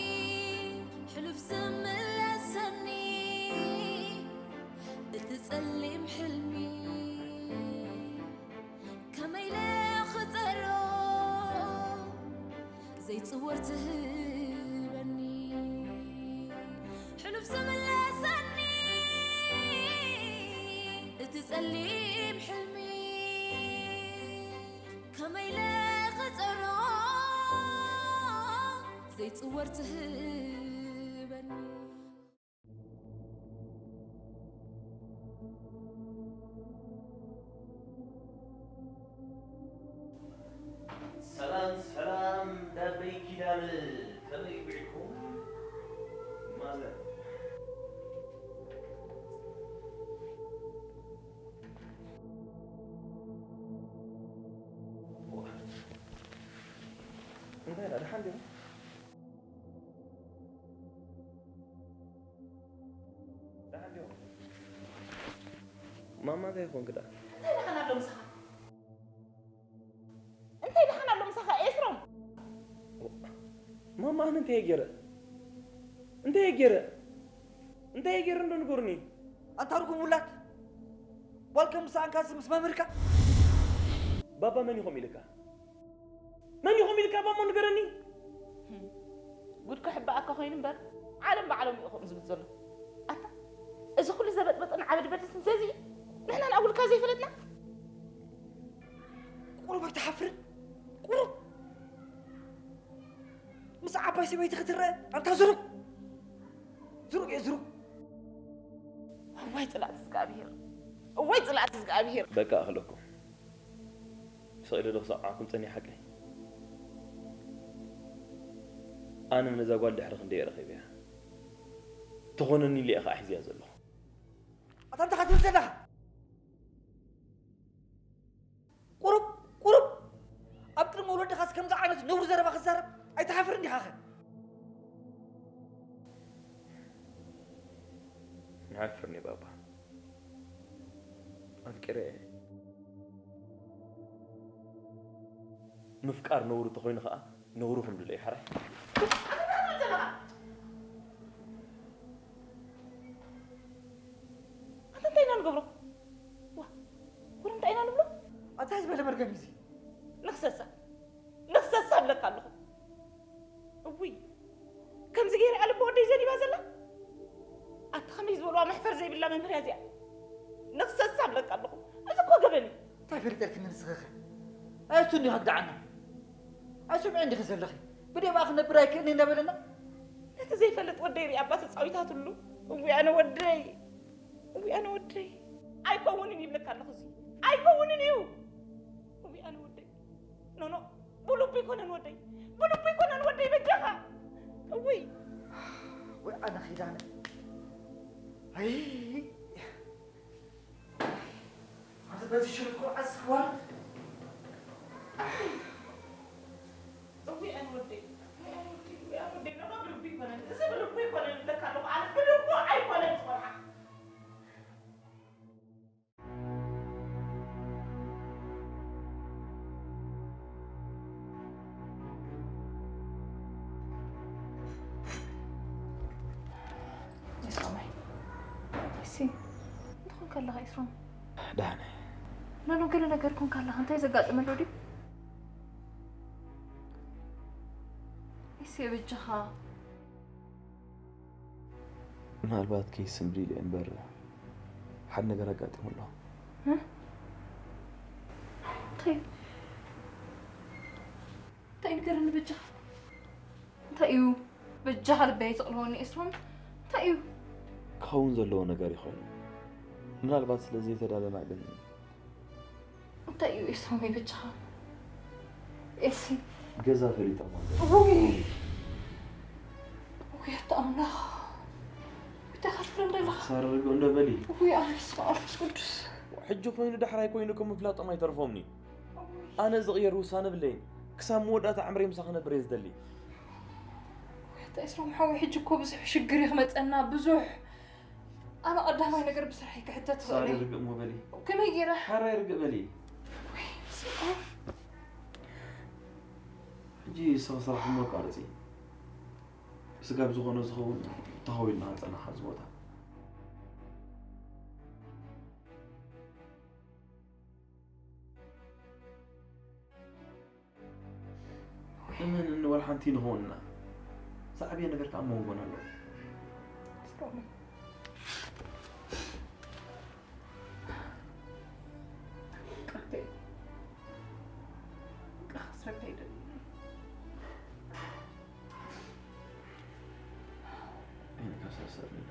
ሕሉፍ ዝምለሰኒ እቲ ጸሊም ሕልሚ ከመይ ኢለ ክጸሮ ዘይጽወር ትህበኒ ሕሉፍ ዝምለሰኒ እቲ ጸሊም ሕልሚ ከመይ ኢለ ክጸሮ ዘይጽወር ትህበኒ። ሰላም ሰላም ደበይ ኪዳነ ከመይ ውዒልኩም? ማዘር እንታይ ደኣ ደሓን ዲኹም? ደሓን ዲኹም? ማማ እንታይ ኮንክ ደኣ? እንታይ ደሓን ኣሎ ምሳኻ? እንታይ ደሓን ኣሎ ምሳኻ ኤስሮም? ማማ ኣነ እንታይ ገይረ? እንታይ ገይረ? እንታይ ገይረ እንዶ ንገሩኒ? ኣንታ ርጉም ውላድ፣ ጓል ከም ዝሰኣንካስ ምስ መምህርካ? ባባ መን ኢኹም ኢልካ? መን ኢኹም ኢልካ ባሞ ንገረኒ? ጉድ ክሕብኣካ ኮይኑ እምበር ዓለም ባዕሎም እዩ ከምኡ ዝብል ዘሎ። ኣታ እዚ ኩሉ ዘበጥበጥን ዓበድበድን ዘዚ ንሕና ንኣጉልካ ዘይፈለጥና? ቁሩብ ኣይትሓፍርን? ቁሩብ ምስ ዓባይ ሰበይቲ ክትረአ ኣንታ ዝሩግ ዝሩግ እየ ዝሩግ። እዋይ ጽላእቲ እግዚኣብሄር፣ እዋይ ጽላእቲ እግዚኣብሄር። በቃ እኽለኩም ስቕ ኢለ ዶ ክሰምዓኩም ጸኒሐ ሓቀይ? ኣነ ነዛ ጓል ድሕሪ ክንደይ እየ ረኺበያ። ትኾነኒ ኢለ እየ ከዓ ሒዘያ ዘለኹ። ኣታ እንታይ ክትብል ዘለኻ? ቁሩብ ቁሩብ ኣብ ቅድሚ ወለድኻስ ከምዚ ዓይነት ነውሪ ዘረባ ክትዛረብ ኣይትሓፍርን ዲኻኸ? ይሓፍር እየ ባባ፣ ኣፍቂረ እየ። ምፍቃር ነውሪ ተኾይኑ ኸዓ ነውሪ ክንብሎ እዩ ሓራይ። ኣታ እንታይ ኢና ንገብሮ? ዋ፣ ወረ እንታይ ኢና ንብሎ? ኣታ ዝበለ መርገም እዚ ንኽሰሳ ንኽሰሳ እብለካ ኣለኹ። እውይ ከምዚ ገይረ ኣልቦ ወደይ ዘኒባ ዘላ ኣታ ከመይ ዝበልዋ መሕፈር ዘይብላ መምህርያ እዚኣ። ንኽሰሳ እብለካ ኣለኹ። እዚ እኮ ገበን እዩ። እንታይ ፈሊጠልኪ ንስኺ ኸ? ኣየሱ እንዲኻ ግድዓና ኣይስምዒ እንዲኺ ዘለኺ። ብደይ በኣ ክነብር ኣይክእልን እንዳበለና ነቲ ዘይፈልጥ ወደይ ሪኣ እባ ተጻዊታትሉ። እውይ ኣነ ወደይ፣ እውይ ኣነ ወደይ። ኣይከውንን ይብለካ ኣለኹ። እዚ ኣይከውንን እዩ። እውይ ኣነ ወደይ። ኖኖ ብልቡ ኣይኮነን ወደይ፣ ብልቡ ኣይኮነን ወደይ በጃኻ። እውይ ወይ ኣነ ኺዳነ። ኣይ ኣንተ በዚ ሽርኮ ዓስኽዋር። እውይ ኣነ ወደይ፣ እውይ ኣነ ወደይ፣ እውይ ኣነ ወደይ። ኖኖ ብልቡ ኣይኮነን፣ እዚ ብልቡ ኣይኮነን ይብለካ ኣለኹ ኣነ። ብልቡ ኣይኮነን። ከለኻ ኤስሮም? ደሓን እየ። ኖኖ፣ ገለ ነገር ኮንካ ኣለኻ። እንታይ ዘጋጠመ ኣሎ ድዩ? ኢሴ፣ በጃኻ። ምናልባት ከይስምሪ ኢለ እምበር፣ ሓደ ነገር ኣጋጢሙ ኣሎ። እ? እንታይ? እንታይ ንገረኒ በጃኻ? እንታይ እዩ? በጃኻ ልበይ ኣይተቕልወኒ ኤስሮም። እንታይ እዩ? ክኸውን ዘለዎ ነገር ይኸውን። ምናልባት ስለ ዘይተዳለና ግን። እንታይ እዩ ኤስሮም በጃኻ? ኤሲ። ገዛ ፈሊጦም ኣለዉ። ውይ! ውይ ኣታ ኣምላኽ! እንታይ ኢኻ ትብለኒ ዘለኻ? ሳራ ርግእ እንዶ በሊ። ውይ ኣነ በስመ ኣብ መንፈስ ቅዱስ። ሕጂ ኮይኑ ዳሕራይ ኮይኑ ከም ምፍላጦም ኣይተርፎምኒ። ኣነ ዝቕየር ውሳነ ብለይን። ክሳብ መወዳእታ ዕምረይ ምሳኺ ክነብር እየ ዝደሊ። ኣታ ኤስሮም ሓወይ፣ ሕጂ እኮ ብዙሕ ሽግር እዩ ክመፀና፣ ብዙሕ። ኣነ ቀዳማይ ነገር ብስርሐይ ክሕተት ሳሪ ትኽእል እየ። ርግእ እሞ በሊ። ከመይ ገይረ? ሓራይ ርግእ በሊ። ወይ፣ ስምዖን። ሕጂ ንስኺ ስራሕ እሞ ኣቋርፂ። ስጋብ ዝኾነ ዝኸውን ተኸዊልና ክንፀንሕ ኣብዚ ቦታ። እመን እንበል ሓንቲ ንኸውን ኢና። ዝዓበየ ነገር ከኣ ኣብ መንጎና ኣሎ። ስሮም። ይቅርታ። ይቅርታ ክስረካ ይደሊ። ኣይንከሳሰርና።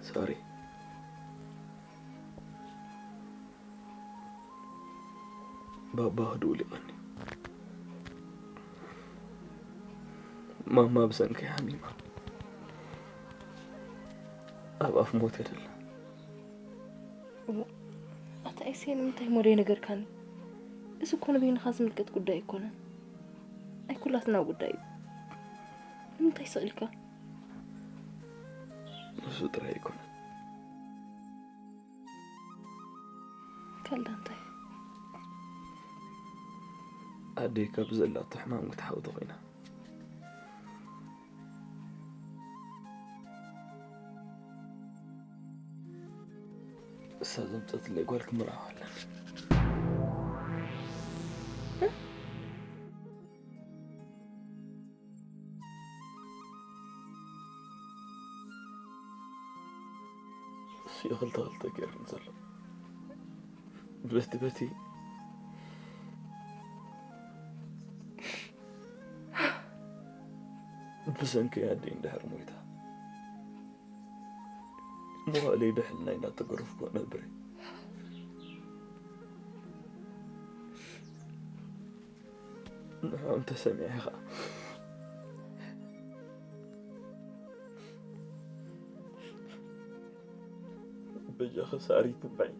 ሳሪ፣ ባባ ክድውል ይቐኒ። ማማ ብሰንከይ ሓሚማ ኣብ ኣፍ ሞት እያ ደላ። እሞ ኣታ ኤሴ ንምንታይ እሞ ዘይነገርካኒ? እዚ እኮ ንበይንኻ ዝምልከት ጉዳይ ኣይኮነን። ናይ ኩላትና ጉዳይ እዩ። ንምንታይ ስቕ ኢልካ? ንሱ ጥራይ ኣይኮነን። ካልዳ እንታይ? ኣደይ ካብ ዘላቶ ሕማም ክትሓዊ ተኾይና። እሳ ዘምጸትለይ ጓል ክምርዓዋ ኣለኒ። እሱ ክልተ ክልተ ገይሩኒ ዘሎ። በቲ በቲ ብሰንኪ ኣደይ እንድሕር ሞይታ፣ መዋእለይ ብሕልናይ እናተገረፍኩ ክነብር እየ። ንዕኦም ተሰሚዐ ኸዓ፣ በጃኺ ሳሪ ትንባዒ።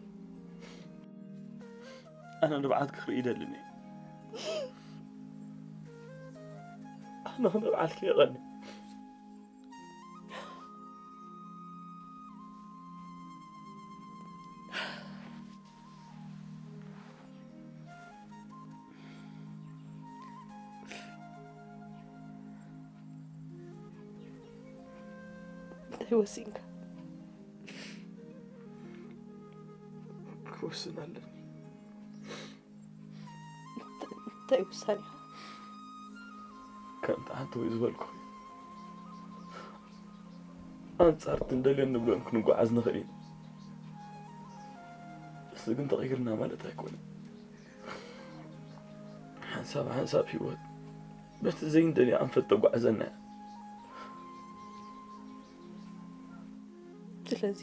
ኣነ ንብዓትኪ ክርኢ ይደልን እየ። ኣነ ንብዓትኪ የቐኒ። እንታይ ወሲንካ? ክውስን ኣለኒ። እንታይ ውሳኔኻ? ከምቲ ሓንቲ ወይ ዝበልኩ፣ ኣንጻር እቲ እንደልዮ እንብሎን ክንጓዓዝ ንኽእል ኢና። እሱ ግን ተቐይርና ማለት ኣይኮነን። ሓንሳብ ሓንሳብ ህይወት በቲ ዘይንደልዮ ኣንፈት ተጓዕዘና እያ። ስለዚ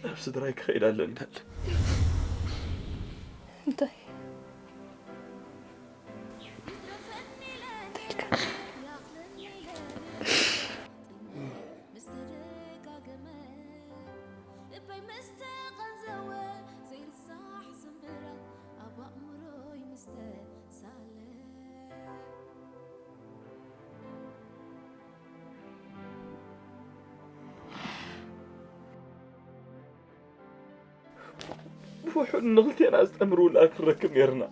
ናብ ስድራይ ክኸይድ ኣለኒ። እንታይ? እንታይ ኢልካ? ውሑድ ንኽልቴና ዝጠምር ውላድ ክንረክብ ነይርና።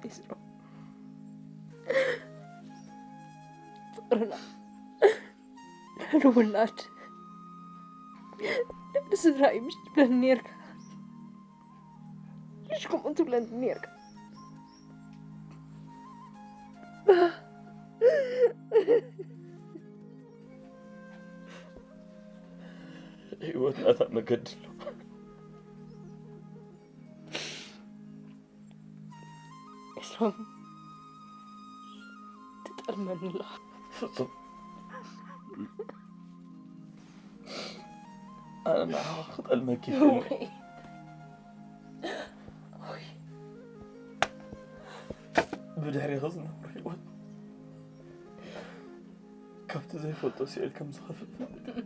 ኢስሮ፣ ፍቕርና ንውላድ ንስድራ እዩ ምሽ ትብለኒ ነርካ። ምሽ ከምኡ ትብለኒ ነርካ። ህይወት ናታ መገዲ ኣሎ። ኢስሮም፣ ትጠልመኒ ኣለኻ። ፍጹም፣ ኣነ ንዓኻ ክጠልመኪ ይኽእል እየ። ወይ፣ ወይ። ብድሕሪኺ ዝነብር ህይወት ካብቲ ዘይፈልጦ ስእል ከም ዝኸፍእ ፍልጥ እየ።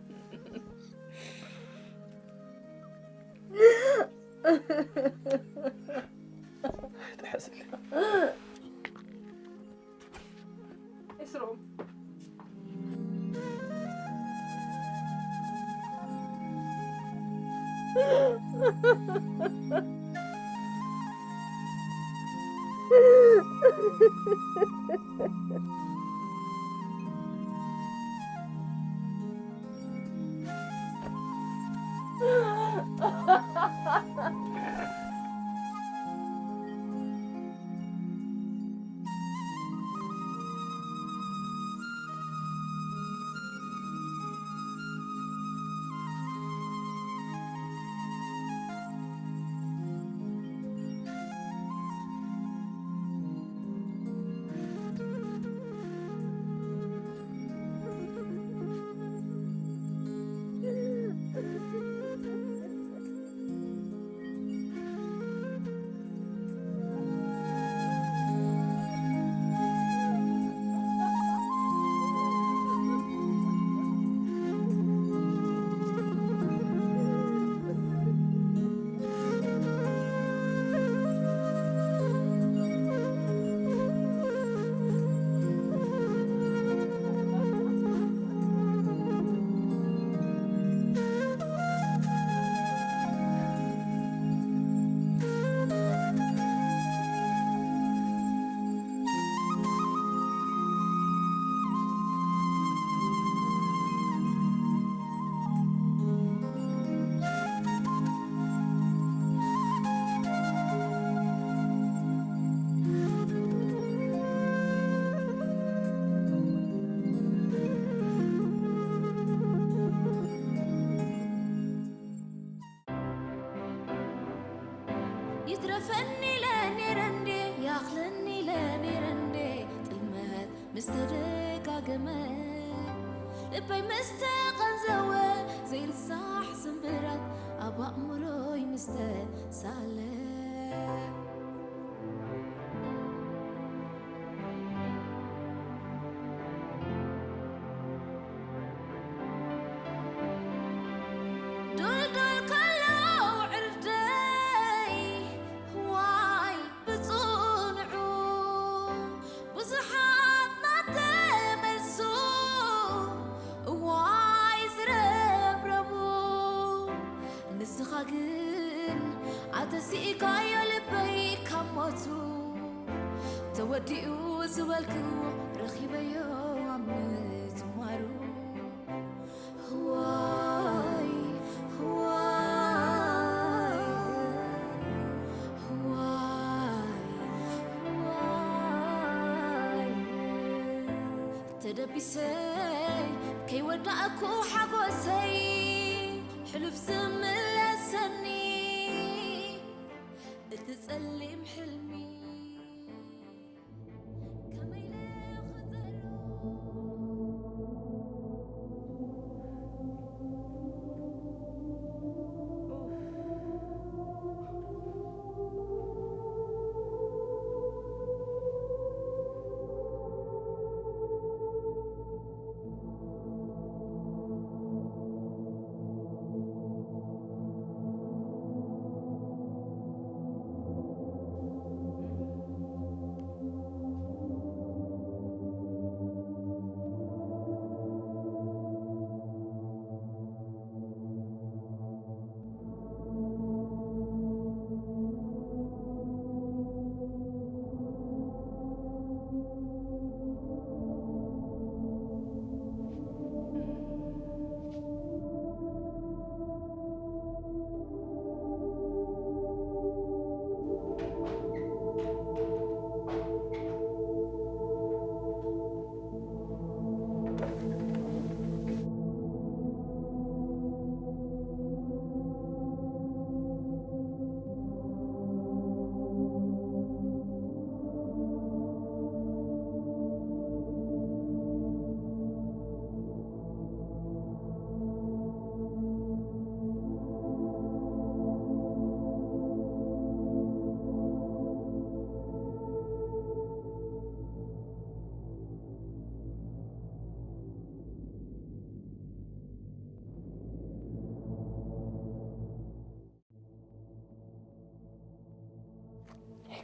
ኣይትሓዝለይ። ኢስሮም። ይትረፈኒ ኢለ ነይረ እንዴ፣ ይኣኽለኒ ኢለ ነይረ እንዴ፣ ጥልመት ምስ ተደጋገመ፣ ልበይ ምስ ተቐንዘወ፣ ዘይርሳሕ ስምብራት ኣብ ኣእምሮይ ምስ ተሳለ። ዱልዱል ከሎ ዕርደይ ዋይ ብጽኑዑ፣ ብዙሓት ናተመልሱ ዋይ ዝረብረቡ፣ ንስኻ ግን ኣተሲእካዮ ልበይ ካብ ሞቱ፣ ተወዲኡ ዝበልክዎ ረኺበዮ ኣብ ምጅማሩ። ዋይ፣ ዋይ፣ ዋይ፣ ዋይ። ተደቢሰይ ከይወዳእኩ ሓጎሰይ፣ ሕሉፍ ዝምለሰኒ እቲ ጸሊም ሕልሚ። ከመይ ኢለ ክጸልዎ?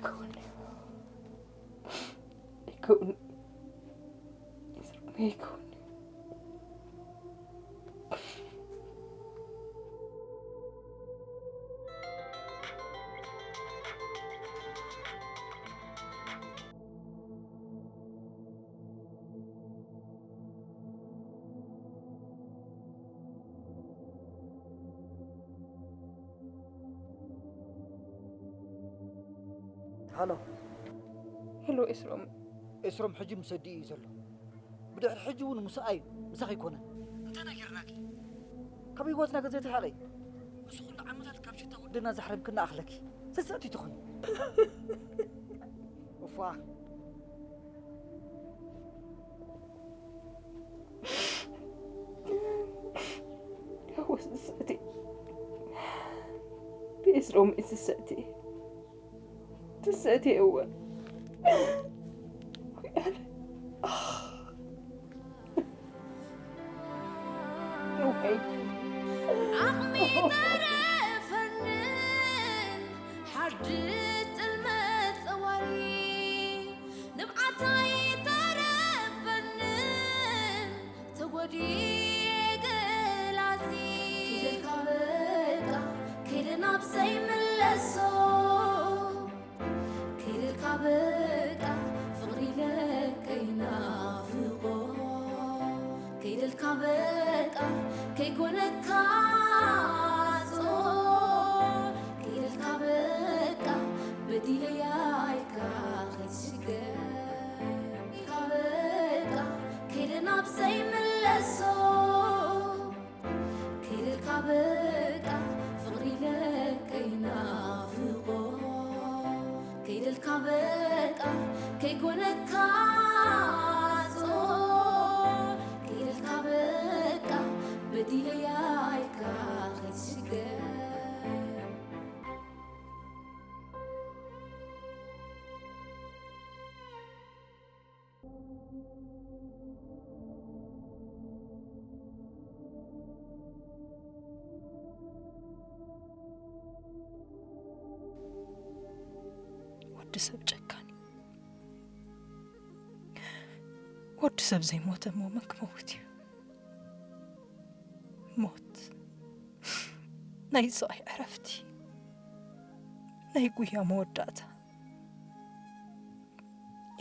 ኣይከውን እዩ። ኣይከውን። ኤስሮም ኣይከውን እዩ። ሃሎ። ሄሎ ኤስሮም። ኤስሮም ሕጂ ምስ ኣዲኡ እዩ ዘሎ። ብድሕሪ ሕጂ እውን ምስኣ እዩ፣ ምሳኺ ኣይኮነን። እንታይ ነገር ናኪ? ካብ ህይወትና ገዘ ተሓቐይ። እዚ ኩሉ ዓመታት ካብ ሽታ ወደና ዘሕረምክና ኣኽለኪ። ስስእቲ ትኹኒ። እፋ። እወ ስስእቲ። ብኤስሮም እዩ ስስእቲ። ትስእቲ እወ። ወይ ኣነ። እወይ። ዓቕሚ ተረፈንን ሓድሽ ጥልመት ጸዋሪ ንብዓታይ ተረፈንን ተጎዲኤ ገላጺ ፊደልካ በቃ ከይደ ናብ ዘይምለሶ ከይደልካ በቃ ፍቕሪ ኢለ ከይናፍቆ ከይደልካ በቃ ከይኮነካ ጾ ከይደልካ በቃ በዲለያ ኢልካ ከይትሽገር ኢልካ በቃ ከይደ ናብ ዘይምለሶ ከይደልካ በቃ ፍቕሪ ኢለ ከይናፍቆ ከይደልካ በቃ ከይኮነካ ጾ ከይደልካ በቃ በዲለያ ኢልካ ከይትሽገር ወዲ ሰብ ጨካን እዩ። ወዲ ሰብ ዘይሞተ እሞ መን ክመውት እዩ? ሞት ናይ ስቓይ ዕረፍቲ፣ ናይ ጉያ መወዳእታ።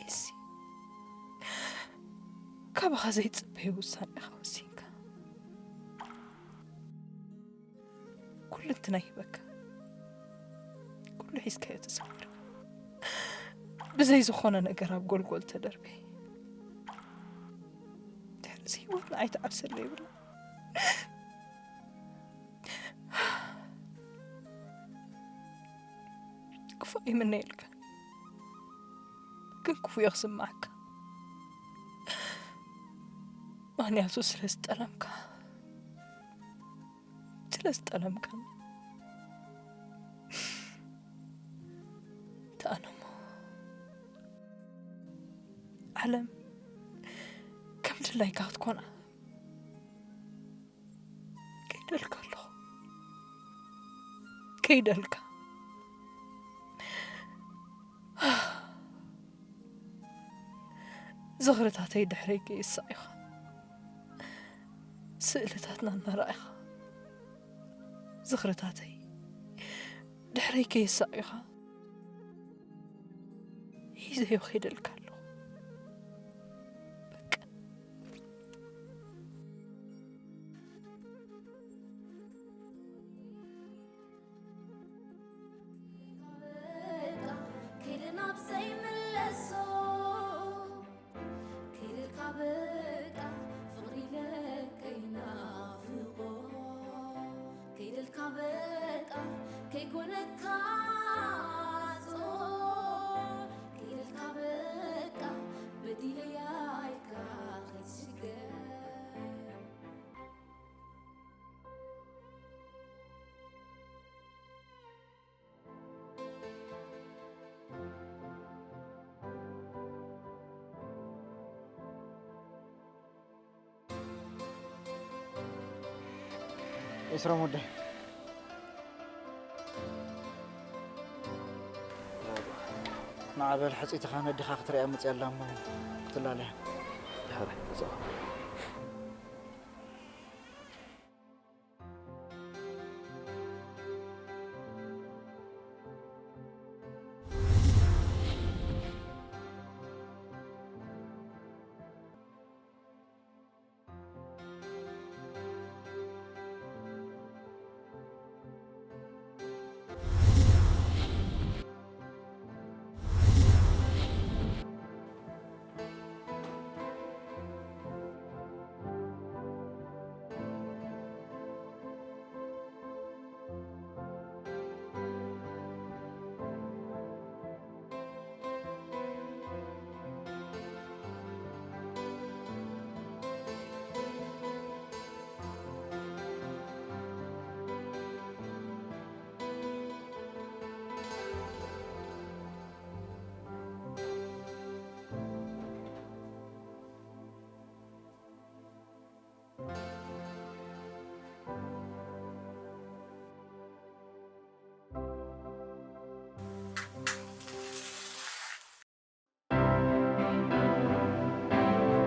ኤሲ፣ ካባኻ ዘይጽበዮ ውሳነ ኢኻ ወሲንካ። ኩልንትናይ ሂበካ፣ ኩሉ ሒዝካዮ ተሰዊርካ፣ ብዘይ ዝኾነ ነገር ኣብ ጎልጎል ተደርብየ። ድሕሪዚ ህይወት ንዓይ ትዓብሰለይ ይብላ። ክፉእ ይምነየልካ፣ ግን ክፉእ ክስምዓካ። ምኽንያቱ ስለ ዝጠለምካ፣ ስለ ዝጠለምካኒ። ተኣነሞ ዓለም ከም ድላይካ ክትኮና። ከይደልካ ኣለኹ፣ ከይደልካ። ዝኽርታተይ ድሕረይ ከየሳቕዩኻ፣ ስእልታትና እናረኣኻ። ዝኽርታተይ ድሕረይ ከየሳቕዩኻ። ሒዘዮ ከይደልካ ኣለኹ። በቃ። ከይደ ናብ ዘይምለሶ፣ ከይደልካ በቃ ፍቕሪ ኢለ ከይናፍቆ፣ ከይደልካ በቃ ከይኮነካ ጾ፣ ከይደልካ በቃ በዲለያ ኢልካ ከይትሽገር። ኤስሮም ወደይ፣ ማዕበል ሕጽይትኻ ነዲኻ ክትሪኣ መጽያ ኣላ እሞ ክትላለያ። ድሕሪ ተዛወር።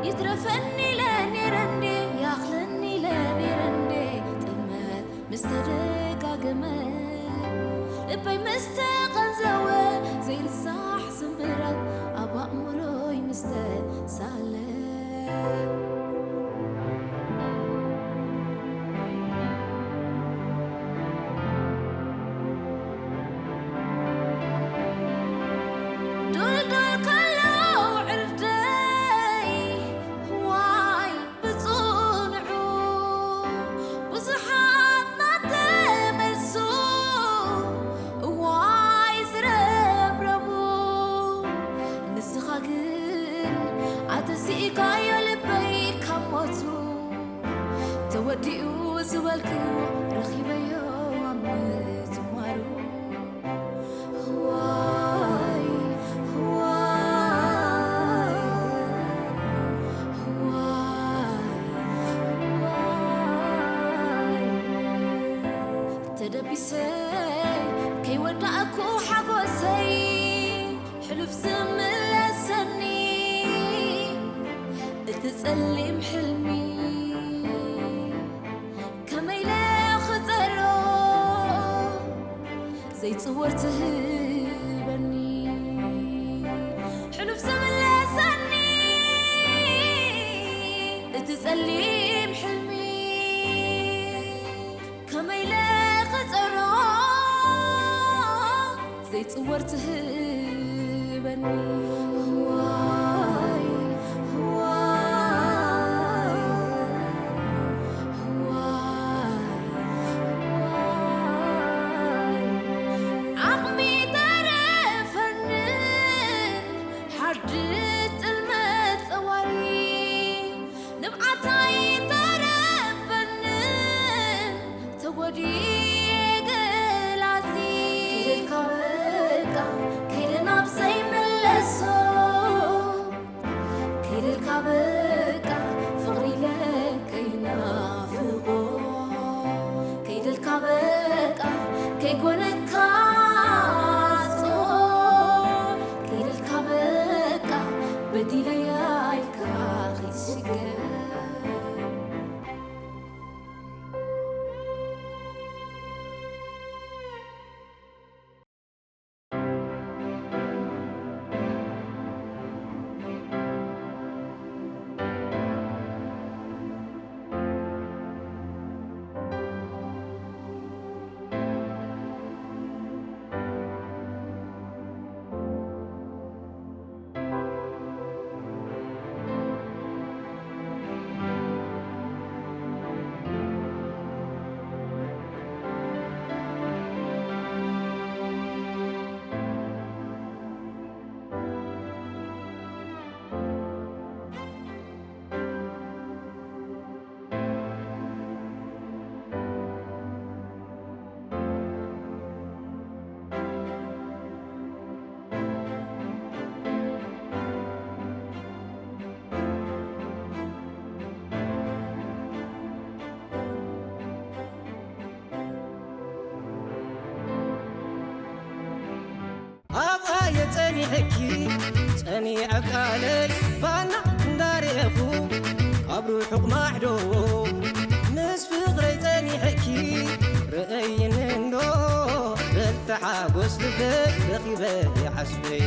ይትረፈኒ ኢለ ነይረ እንዴ፣ ይኣኽለኒ ኢለ ነይረ እንዴ፣ ጥልመት ምስ ተደጋገመ፣ ልበይ ምስ ተቐንዘወ፣ ዘይርሳሕ ስምብራት ኣብ ኣእምሮይ ምስ ተሳለ። ዱልዱል ከሎ ዕርደይ ዋይ ብጽኑዑ፣ ብዙሓት ናተመልሱ እዋይ ዝረብረቡ፣ ንስኻ ግን ኣተሲእካዮ ልበይ ካብ ሞቱ። ተወዲኡ ዝበልክዎ ረኺበዮ ኣብ ምጅማሩ። ህዋይ፣ ህዋይ፣ ህዋይ፣ ህዋይ። ተደቢሰ ከይወዳእኩ ሓጎሰይ ሕሉፍ ዝምለሰኒ እቲ ጸሊም ሕልሚ ከመይ ኢለ ክጸሮ ዘይጽወር ትህበኒ ሕሉፍ ዝምለሰኒ እቲ ጸሊም ሕልሚ ከመይ ኢለ ክጸሮ ዘይጽወር ትህበኒ። ህዋይ፣ ህዋይ፣ ህዋይ፣ ህዋይ። ዓቕሚ ተረፈንን ሓድሽ ጥልመት ጸዋሪ ንብዓታይ ተረፈንን ተጎዲኤ ገላጺ። ከይደልካ በቃ ከይደ ናብ ዘይምለሶ። ከይደልካ በቃ ፍቕሪ ኢለ ከይናፍቆ። ከይደልካ በቃ ከይኮነካ ጾር። ከይደልካ በቃ በዲለያ ኢልካ ከይትሽገር። ሕኪ ጸኒዐ ቃለይ ባና እንዳሬኹ ካብ ርሑቕ ማዕዶ ምስ ፍቕረይ ጸኒሐኪ ርእይኒ እንዶ በልቲ ሓጎስ ልበይ ረኺበ ይዓስበይ